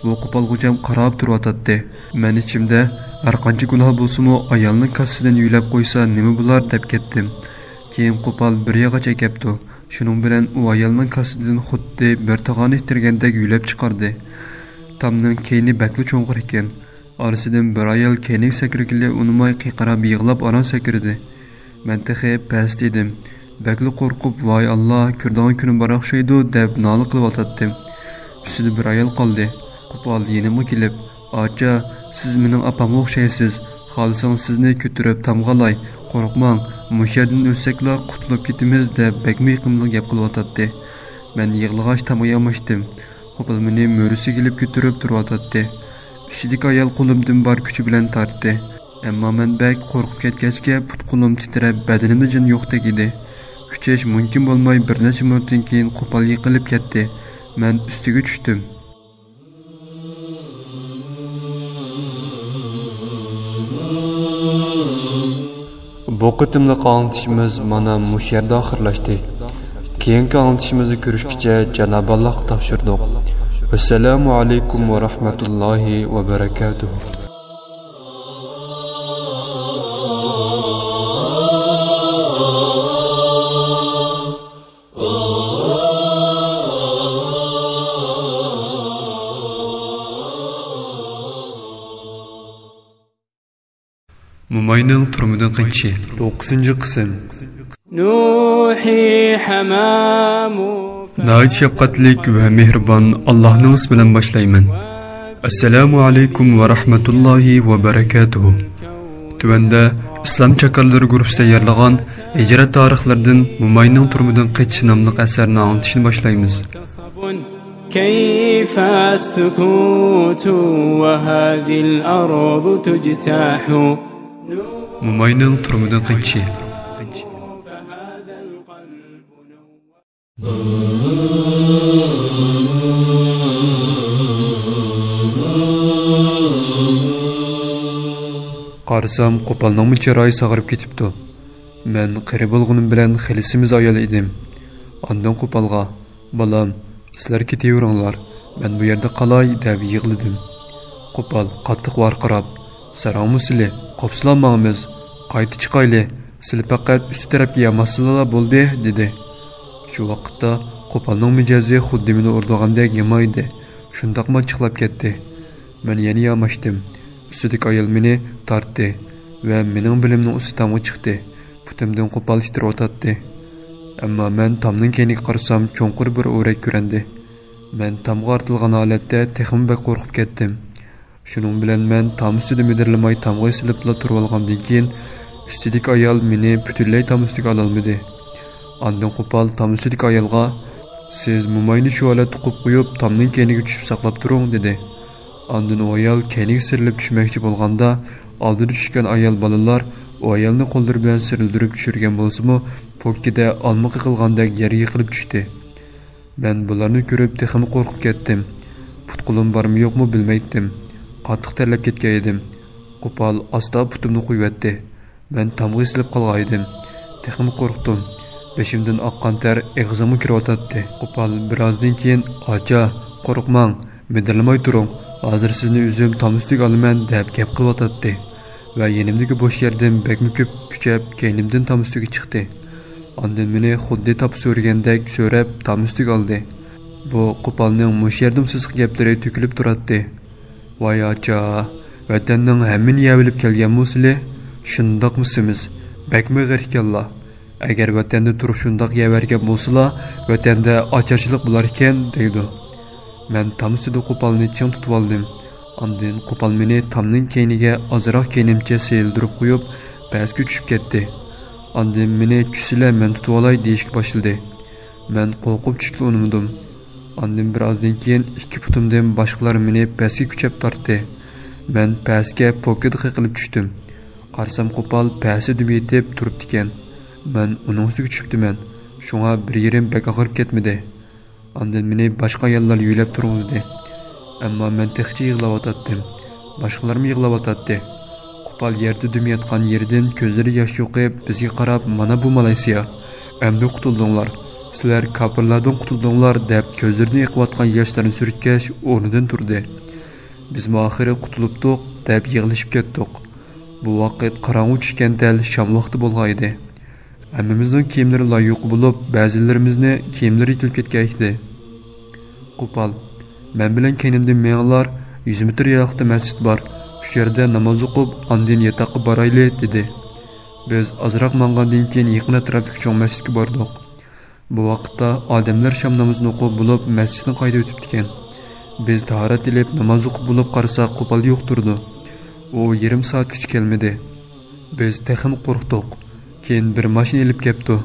بۇ قوپال غوجام قاراپ تۇرۇۋاتاتتى. مەن ئىچىمدە، ھەرقانچە گۇناھ بولسىمۇ، ئايالنىڭ كاسىسىدىن يۆلەپ قويسا نېمە بولار، دەپ كەتتىم. كېيىن قوپال بىر ياغاچ ئەكەپتۇ. شۇنىڭ بىلەن ئۇ ئايالنىڭ كاسىسىدىن خۇددى بىر تاغارنى ئىتتەرگەندەك يۆلەپ چىقاردى. تامنىڭ كەينى بەكلا چوڭقۇر ئىكەن. ئارىسىدىن بىر ئايال كەينىگە سەكرىگىلى ئۇنىماي قىيقىراپ يىغلاپ ئاران سەكرىدى. مەن تېخى پەستە ئىدىم. بەكلا قورقۇپ، ۋاي ئاللا، كۆرىدىغان كۈنۈم بار ئوخشايدۇ، دەپ نالە قىلىۋاتاتتىم. ئۈستىدە بىر ئايال قالدى. قوپال يېنىمغا كېلىپ، ئاچا، سىز مېنىڭ ئاپامغا ئوخشايسىز. خالىسىڭىز سىزنى كۆتۈرۈپ تامغا ئالاي. قورقماڭ، مۇشۇ يەردىن ئۆلسەكلا قۇتۇلۇپ كېتىمىز، دەپ بەكمۇ يېقىملىق گەپ قىلىۋاتاتتى. مەن يىغلىغاچ تامغا ياماشتىم. قوپال مېنى مۈرىسىگە ئېلىپ كۆتۈرۈپ تۇرۇۋاتاتتى. ئۈستىدىكى ئايال قولۇمدىن بار كۈچى بىلەن تارتتى. ئەمما مەن بەك قورقۇپ كەتكەچكە پۇت-قولۇم تىترەپ، بەدىنىمدە جان يوقتەك ئىدى. كۈچەش مۇمكىن بولماي، بىر نەچچە مىنۇتتىن كېيىن قوپال يىقىلىپ كەتتى. مەن ئۈستىگە چۈشتۈم. بۇ قېتىملىق ئاڭلىتىشىمىز مانا مۇشۇ يەردە ئاخىرلاشتى. كېيىنكى ئاڭلىتىشىمىزدا كۆرۈشكىچە جانابى ئاللاھقا تاپشۇردۇق. ۋەسسالامۇ ئەلەيكۇم ۋە رەھمەتۇللاھى ۋە بەرەكاتۇھۇ. موماينىڭ تۈرمىدىن قېچىشى. توققۇزىنچى قىسىم. ناھايىتى شەپقەتلىك ۋە مېھرىبان ئاللاھنىڭ ئىسمى بىلەن باشلايمەن. ئەسسالامۇ ئەلەيكۇم ۋە رەھمەتۇللاھى ۋە بەرەكاتۇھۇ. تۆۋەندە ئىسلام چاكارلىرى گۇرۇپپىسى تەييارلىغان ھىجرەت تارىخلىرىدىن موماينىڭ تۈرمىدىن قېچىشى ناملىق ئەسەرنى ئاڭلىتىشنى باشلايمىز. كيف السكوت وهذه الأرض تجتاح. موماينىڭ تۈرمىدىن قېچىشى. قارىسام، قوپالنىڭمۇ چىرايى ساغىرىپ كېتىپتۇ. مەن قېرى بولغىنىم بىلەن خېلى سېمىز ئايال ئىدىم. ئاندىن قوپالغا، «بالام، سىلەر كېتىۋېرىڭلار، مەن بۇ يەردە قالاي» دەپ يىغلىدىم. قوپال قاتتىق ۋارقىراپ، «ساراڭمۇ سىلى، قوپسىلا ماڭىمىز، قايتا چىقايلى، سىلى پەقەت ئۈستى تەرەپكە ياماشسىلا بولدى» دېدى. شۇ ۋاقىتتا قوپالنىڭ مىجەزى خۇددى مېنى ئۇرىدىغاندەك يامان ئىدى، شۇنداقمۇ ئاچچىقلاپ كەتتى. مەن يەنە ياماشتىم. ئۈستىدىكى ئايال مېنى تارتتى ۋە مېنىڭ بېلىمنىڭ ئۈستى تامغا چىقتى. پۇتۇمدىن قوپال ئىتتىرىۋاتاتتى. ئەمما مەن تامنىڭ كەينىگە قارىسام، چوڭقۇر بىر ئورەك كۆرۈندى. مەن تامغا ئارتىلغان ھالەتتە تېخىمۇ بەك قورقۇپ كەتتىم. شۇنىڭ بىلەن مەن تام ئۈستىدە مىدىرلىماي تامغا ئېسىلىپلا تۇرۇۋالغاندىن كېيىن، ئۈستىدىكى ئايال مېنى پۈتۈنلەي تام ئۈستىگە ئالالمىدى. ئاندىن قوپال تام ئۈستىدىكى ئايالغا، «سىز موماينى شۇ ھالەتتە قويۇپ قويۇپ، تامنىڭ كەينىگە چۈشۈپ ساقلاپ تۇرۇڭ» دېدى. ئاندىن ئۇ ئايال كەينىگە سىيرىلىپ چۈشمەكچى بولغاندا، ئالدىدا چۈشكەن ئايال بالىلار ئۇ ئايالنى قوللىرى بىلەن سىيرىلدۈرۈپ چۈشۈرگەن بولسىمۇ، پوككىدە ئالما قېقىلغاندەك يەرگە يىقىلىپ چۈشتى. مەن بۇلارنى كۆرۈپ تېخىمۇ قورقۇپ كەتتىم. پۇت-قولۇم بارمۇ يوقمۇ بىلمەيتتىم. قاتتىق تەرلەپ كەتكەن ئىدىم. قوپال ئاستا پۇتۇمنى قويۇۋەتتى. مەن تامغا ئېسىلىپ قالغانىدىم. تېخىمۇ قورقتۇم. بېشىمدىن ئاققان تەر ئېغىزىمغا كىرىۋاتاتتى. قوپال بىرازدىن كېيىن، «ئاچا، قورقماڭ، مىدىرلىماي تۇرۇڭ، ھازىر سىزنى ئۆزۈم تام ئۈستىگە ئالىمەن» دەپ گەپ قىلىۋاتاتتى ۋە يېنىمدىكى بوش يەردىن بەكمۇ كۆپ كۈچەپ كەينىمدىن تام ئۈستىگە چىقتى. ئاندىن مېنى خۇددى تاپا سۆرىگەندەك سۆرەپ تام ئۈستىگە ئالدى. بۇ قوپالنىڭ مۇشۇ يەردىمۇ سېسىق گەپلىرى تۆكۈلۈپ تۇراتتى. «ۋاي ئاچا، ۋەتەننىڭ ھەممىنى يەۋېلىپ كەلگەنمۇ سىلى؟ شۇنداقمۇ سېمىز؟ بەكمۇ ئېغىر ئىكەنلا. ئەگەر ۋەتەندە تۇرۇپ شۇنداق يەۋەرگەن بولسىلا، ۋەتەندە ئاچارچىلىق بولاركەن» دەيدۇ. مەن تام ئۈستىدە قوپالنى چىڭ تۇتۇۋالدىم. ئاندىن قوپال مېنى تامنىڭ كەينىگە ئازراق كەينىمچە سېلىندۇرۇپ قويۇپ، پەسكە چۈشۈپ كەتتى. ئاندىن مېنى چۈشسىلە، مەن تۇتۇۋالاي دېيىشكە باشلىدى. مەن قورقۇپ چۈشكىلى ئۇنىمىدىم. ئاندىن بىر ئازدىن كېيىن ئىككى پۇتۇمدىن باشقىلار مېنى پەسكە كۈچەپ تارتتى. مەن پەسكە پوكىدا قېقىلىپ چۈشتۈم. قارىسام، قوپال پەسىدە دۈم يېتىپ تۇرۇپتىكەن. مەن ئۇنىڭ ئۈستىگە چۈشۈپتىمەن. شۇڭا بىر يېرىم بەك ئاغرىپ كەتمىدى. ئاندىن مېنى باشقا ئاياللار يۆلەپ تۇرغۇزدى. ئەمما مەن تېخىچە يىغلاۋاتاتتىم. باشقىلارمۇ يىغلاۋاتاتتى. قوپال يەردە دۈم ياتقان يېرىدىن كۆزلىرى ياش چوقۇپ، بىزگە قاراپ، «مانا بۇ مالايسىيا، ئەمدى قۇتۇلدۇڭلار، سىلەر كاپىرلاردىن قۇتۇلدۇڭلار» دەپ، كۆزلىرىدىن ئېقىۋاتقان ياشلارنى سۈرتكەچ، ئورنىدىن تۇردى. «بىزمۇ ئاخىرى قۇتۇلۇپتۇق» دەپ يىغلىشىپ كەتتۇق. بۇ ۋاقىت قاراڭغۇ چۈشكەن، دەل شام ۋاقتى بولغان ئىدى. ھەممىمىزنىڭ كىيىملىرى لاي يۇقا بولۇپ، بەزىلىرىمىزنى كىيىملىرى يېتىلىپ كەتكەن ئىدى. قوپال، «مەن بىلەن كەينىمدىن مېڭىڭلار، يۈز مېتىر يىراقلىقتا مەسچىت بار، شۇ يەردە ناماز ئوقۇپ، ئاندىن ياتاققا بارايلى» دېدى. بىز ئازراق ماڭغاندىن كېيىن يېقىن ئەتراپتىكى چوڭ مەسچىتكە باردۇق. بۇ ۋاقىتتا ئادەملەر شام نامىزىنى ئوقۇپ بولۇپ، مەسچىتتىن قايتىۋېتىپتىكەن. بىز تاھارەت ئېلىپ، ناماز ئوقۇپ بولۇپ قارىساق، قوپال يوق تۇرىدۇ. ئۇ يېرىم سائەتكىچە كەلمىدى. بىز تېخىمۇ قورقتۇق. كېيىن بىر ماشىنا ئېلىپ كەپتۇ.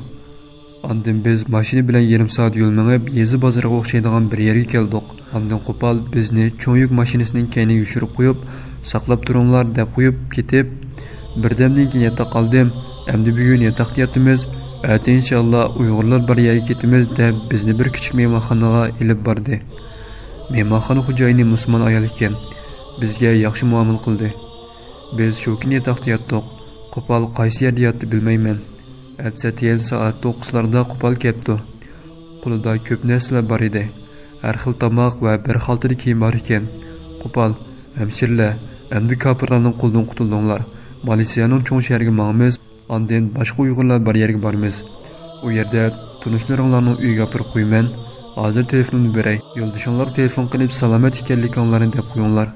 ئاندىن بىز ماشىنا بىلەن يېرىم سائەت يول مېڭىپ، يېزا بازىرىغا ئوخشايدىغان بىر يەرگە كەلدۇق. ئاندىن قوپال بىزنى چوڭ يۈك ماشىنىسىنىڭ كەينىگە يوشۇرۇپ قويۇپ، «ساقلاپ تۇرۇڭلار» دەپ قويۇپ كېتىپ، بىردەمدىن كېيىن ياتاق ئالدىم. «ئەمدى بۈگۈن ياتاقتا ياتىمىز، ئەتە ئىنشاللا ئۇيغۇرلار بار يەرگە كېتىمىز» دەپ، بىزنى بىر كىچىك مېھمانخانىغا ئېلىپ باردى. مېھمانخانا خوجايىنى مۇسۇلمان ئايال ئىكەن. بىزگە ياخشى مۇئامىلە قىلدى. بىز شۇ كۈنى ياتاقتا ياتتۇق. قوپال قايسى يەردە ياتتى بىلمەيمەن. ئەتىسى تەيەن سائەت توققۇزلاردا قوپال كەپتۇ. قولىدا كۆپ نەرسىلەر بار ئىدى. ھەر خىل تاماق ۋە بىر خالتىدا كىيىم بار ئىكەن. قوپال، «ھەمشىرىلەر، ئەمدى كاپىرلارنىڭ قولىدىن قۇتۇلدۇڭلار. مالېزىيەنىڭ چوڭ شەھىرىگە ماڭىمىز، ئاندىن باشقا ئۇيغۇرلار بار يەرگە بارىمىز. ئۇ يەردە تونۇشلىرىڭلارنىڭ ئۆيىگە ئاپىرىپ قويىمەن. ھازىر تېلېفونۇمنى بېرەي. يولدىشىڭلارغا تېلېفون قىلىپ سالامەت ئىكەنلىكىڭلارنى دەپ قويۇڭلار.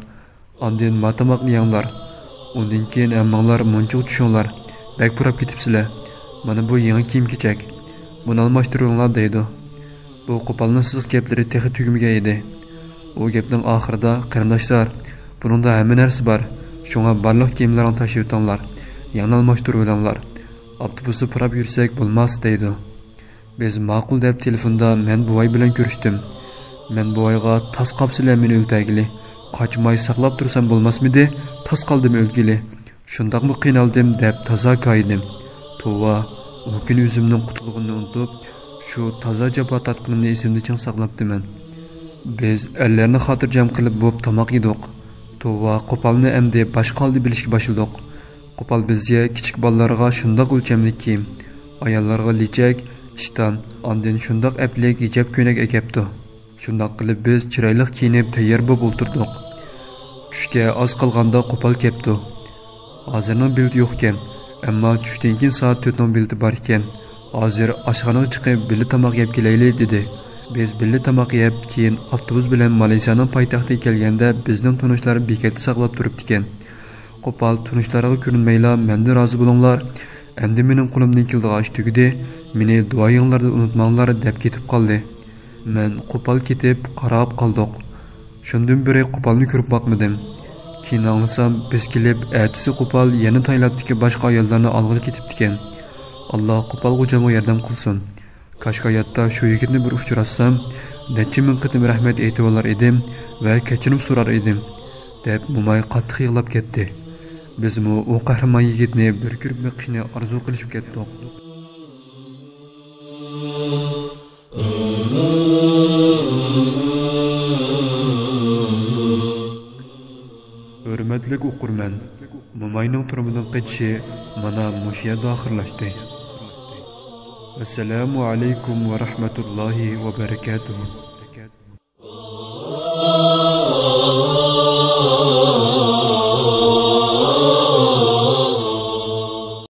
ئاندىن ما تاماقنى يەڭلار. ئۇندىن كېيىن ھەممىڭلار مۇنچىغا چۈشۈڭلار. بەك پۇراپ كېتىپسىلەر. مانا بۇ يېڭى كىيىم-كېچەك. بۇنى ئالماشتۇرۇۋېلىڭلار» دەيدۇ. بۇ قوپالنىڭ سىزىق گەپلىرى تېخى تۈگىمىگەن ئىدى. ئۇ گەپنىڭ ئاخىرىدا، «قېرىنداشلار، بۇنىڭدا ھەممە نەرسە بار. شۇڭا بارلىق كىيىملىرىڭلارنى تاشلىۋېتىڭلار. يەنە ئالماشتۇرۇۋېلىڭلار. ئاپتوبۇستا پۇراپ يۈرسەك بولماس» دەيدۇ. بىز ماقۇل دەپ تېلېفوندا مەن بوۋاي بىلەن كۆرۈشتۈم. مەن بوۋايغا، «تاس قاپسىلە مېنى ئۆلتەرگىلى. قاچماي ساقلاپ تۇرسام بولماسمىدى؟ تاس قالدىمۇ ئۆلگىلى. شۇنداقمۇ قىينالدىم» دەپ تازا كايىدىم. توۋا، ئۇ كۈنى ئۆزۈمنىڭ قۇتۇلغىنىنى ئۇنتۇپ، شۇ تازا جاپا تارتقىنىمنى ئېسىمدە چىڭ ساقلاپتىمەن. بىز ئەرلەرنى خاتىرجەم قىلىپ بوپ تاماق يېدۇق. توۋا، قوپالنى ئەمدى باشقا ھالدا بىلىشكە باشلىدۇق. قوپال بىزگە كىچىك بالىلارغا شۇنداق ئۆلچەملىك كىيىم، ئاياللارغا لېچەك، ئىشتان، ئاندىن شۇنداق ئەپلىك ھىجاب كۆينەك ئەكەپتۇ. شۇنداق قىلىپ بىز چىرايلىق كىيىنىپ تەييار بولۇپ ئولتۇردۇق. چۈشكە ئاز قالغاندا قوپال كەپتۇ. ھازىرنىڭ بېلىتى يوقكەن، ئەمما چۈشتىن كېيىن سائەت تۆتنىڭ بېلىتى باركەن. ھازىر ئاشخانىغا چىقىپ بىللە تاماق يەپ كېلەيلى دېدى. بىز بىللە تاماق يەپ، كېيىن ئاپتوبۇس بىلەن مالايسىيانىڭ پايتەختىگە كەلگەندە بىزنىڭ تونۇشلار بېكەتتە ساقلاپ تۇرۇپتىكەن. قوپال تونۇشلارغا كۆرۈنمەيلا، مەندىن رازى بولۇڭلار، ئەمدى مېنىڭ قولۇمدىن كېلىدىغان ئىش تۈگىدى، مېنى دۇئايىڭلاردا ئۇنتۇماڭلار دەپ كېتىپ قالدى. مەن قوپال كېتىپ قاراپ قالدۇق. شۇندىن بېرى قوپالنى كۆرۈپ باقمىدىم. كېيىن ئاڭلىسام، بىز كېلىپ ئەتىسى قوپال يەنە تايلاندتىكى باشقا ئاياللارنى ئالغىلى كېتىپتىكەن. ئاللا قوپال غوجامغا ياردەم قىلسۇن. كاشكا ھاياتتا شۇ يىگىتنى بىر ئۇچراتسام، نەچچە مىڭ قېتىم رەھمەت ئېيتىۋالار ئىدىم ۋە كەچۈرۈم سورار ئىدىم، دەپ موماي قاتتىق يىغلاپ كەتتى. بىزمۇ ئۇ قەھرىمان يىگىتنى بىر كۆرۈپ بېقىشنى ئارزۇ قىلىشىپ كەتتۇق. ھۆرمەت ھۆرمەتلىك ئوقۇرمەن، موماينىڭ تۈرمىدىن قېچىشى مانا مۇشۇ يەردە ئاخىرلاشتى. ۋەسسالامۇ ئەلەيكۇم ۋە رەھمەتۇللاھى ۋە بەرىكاتۇھۇ.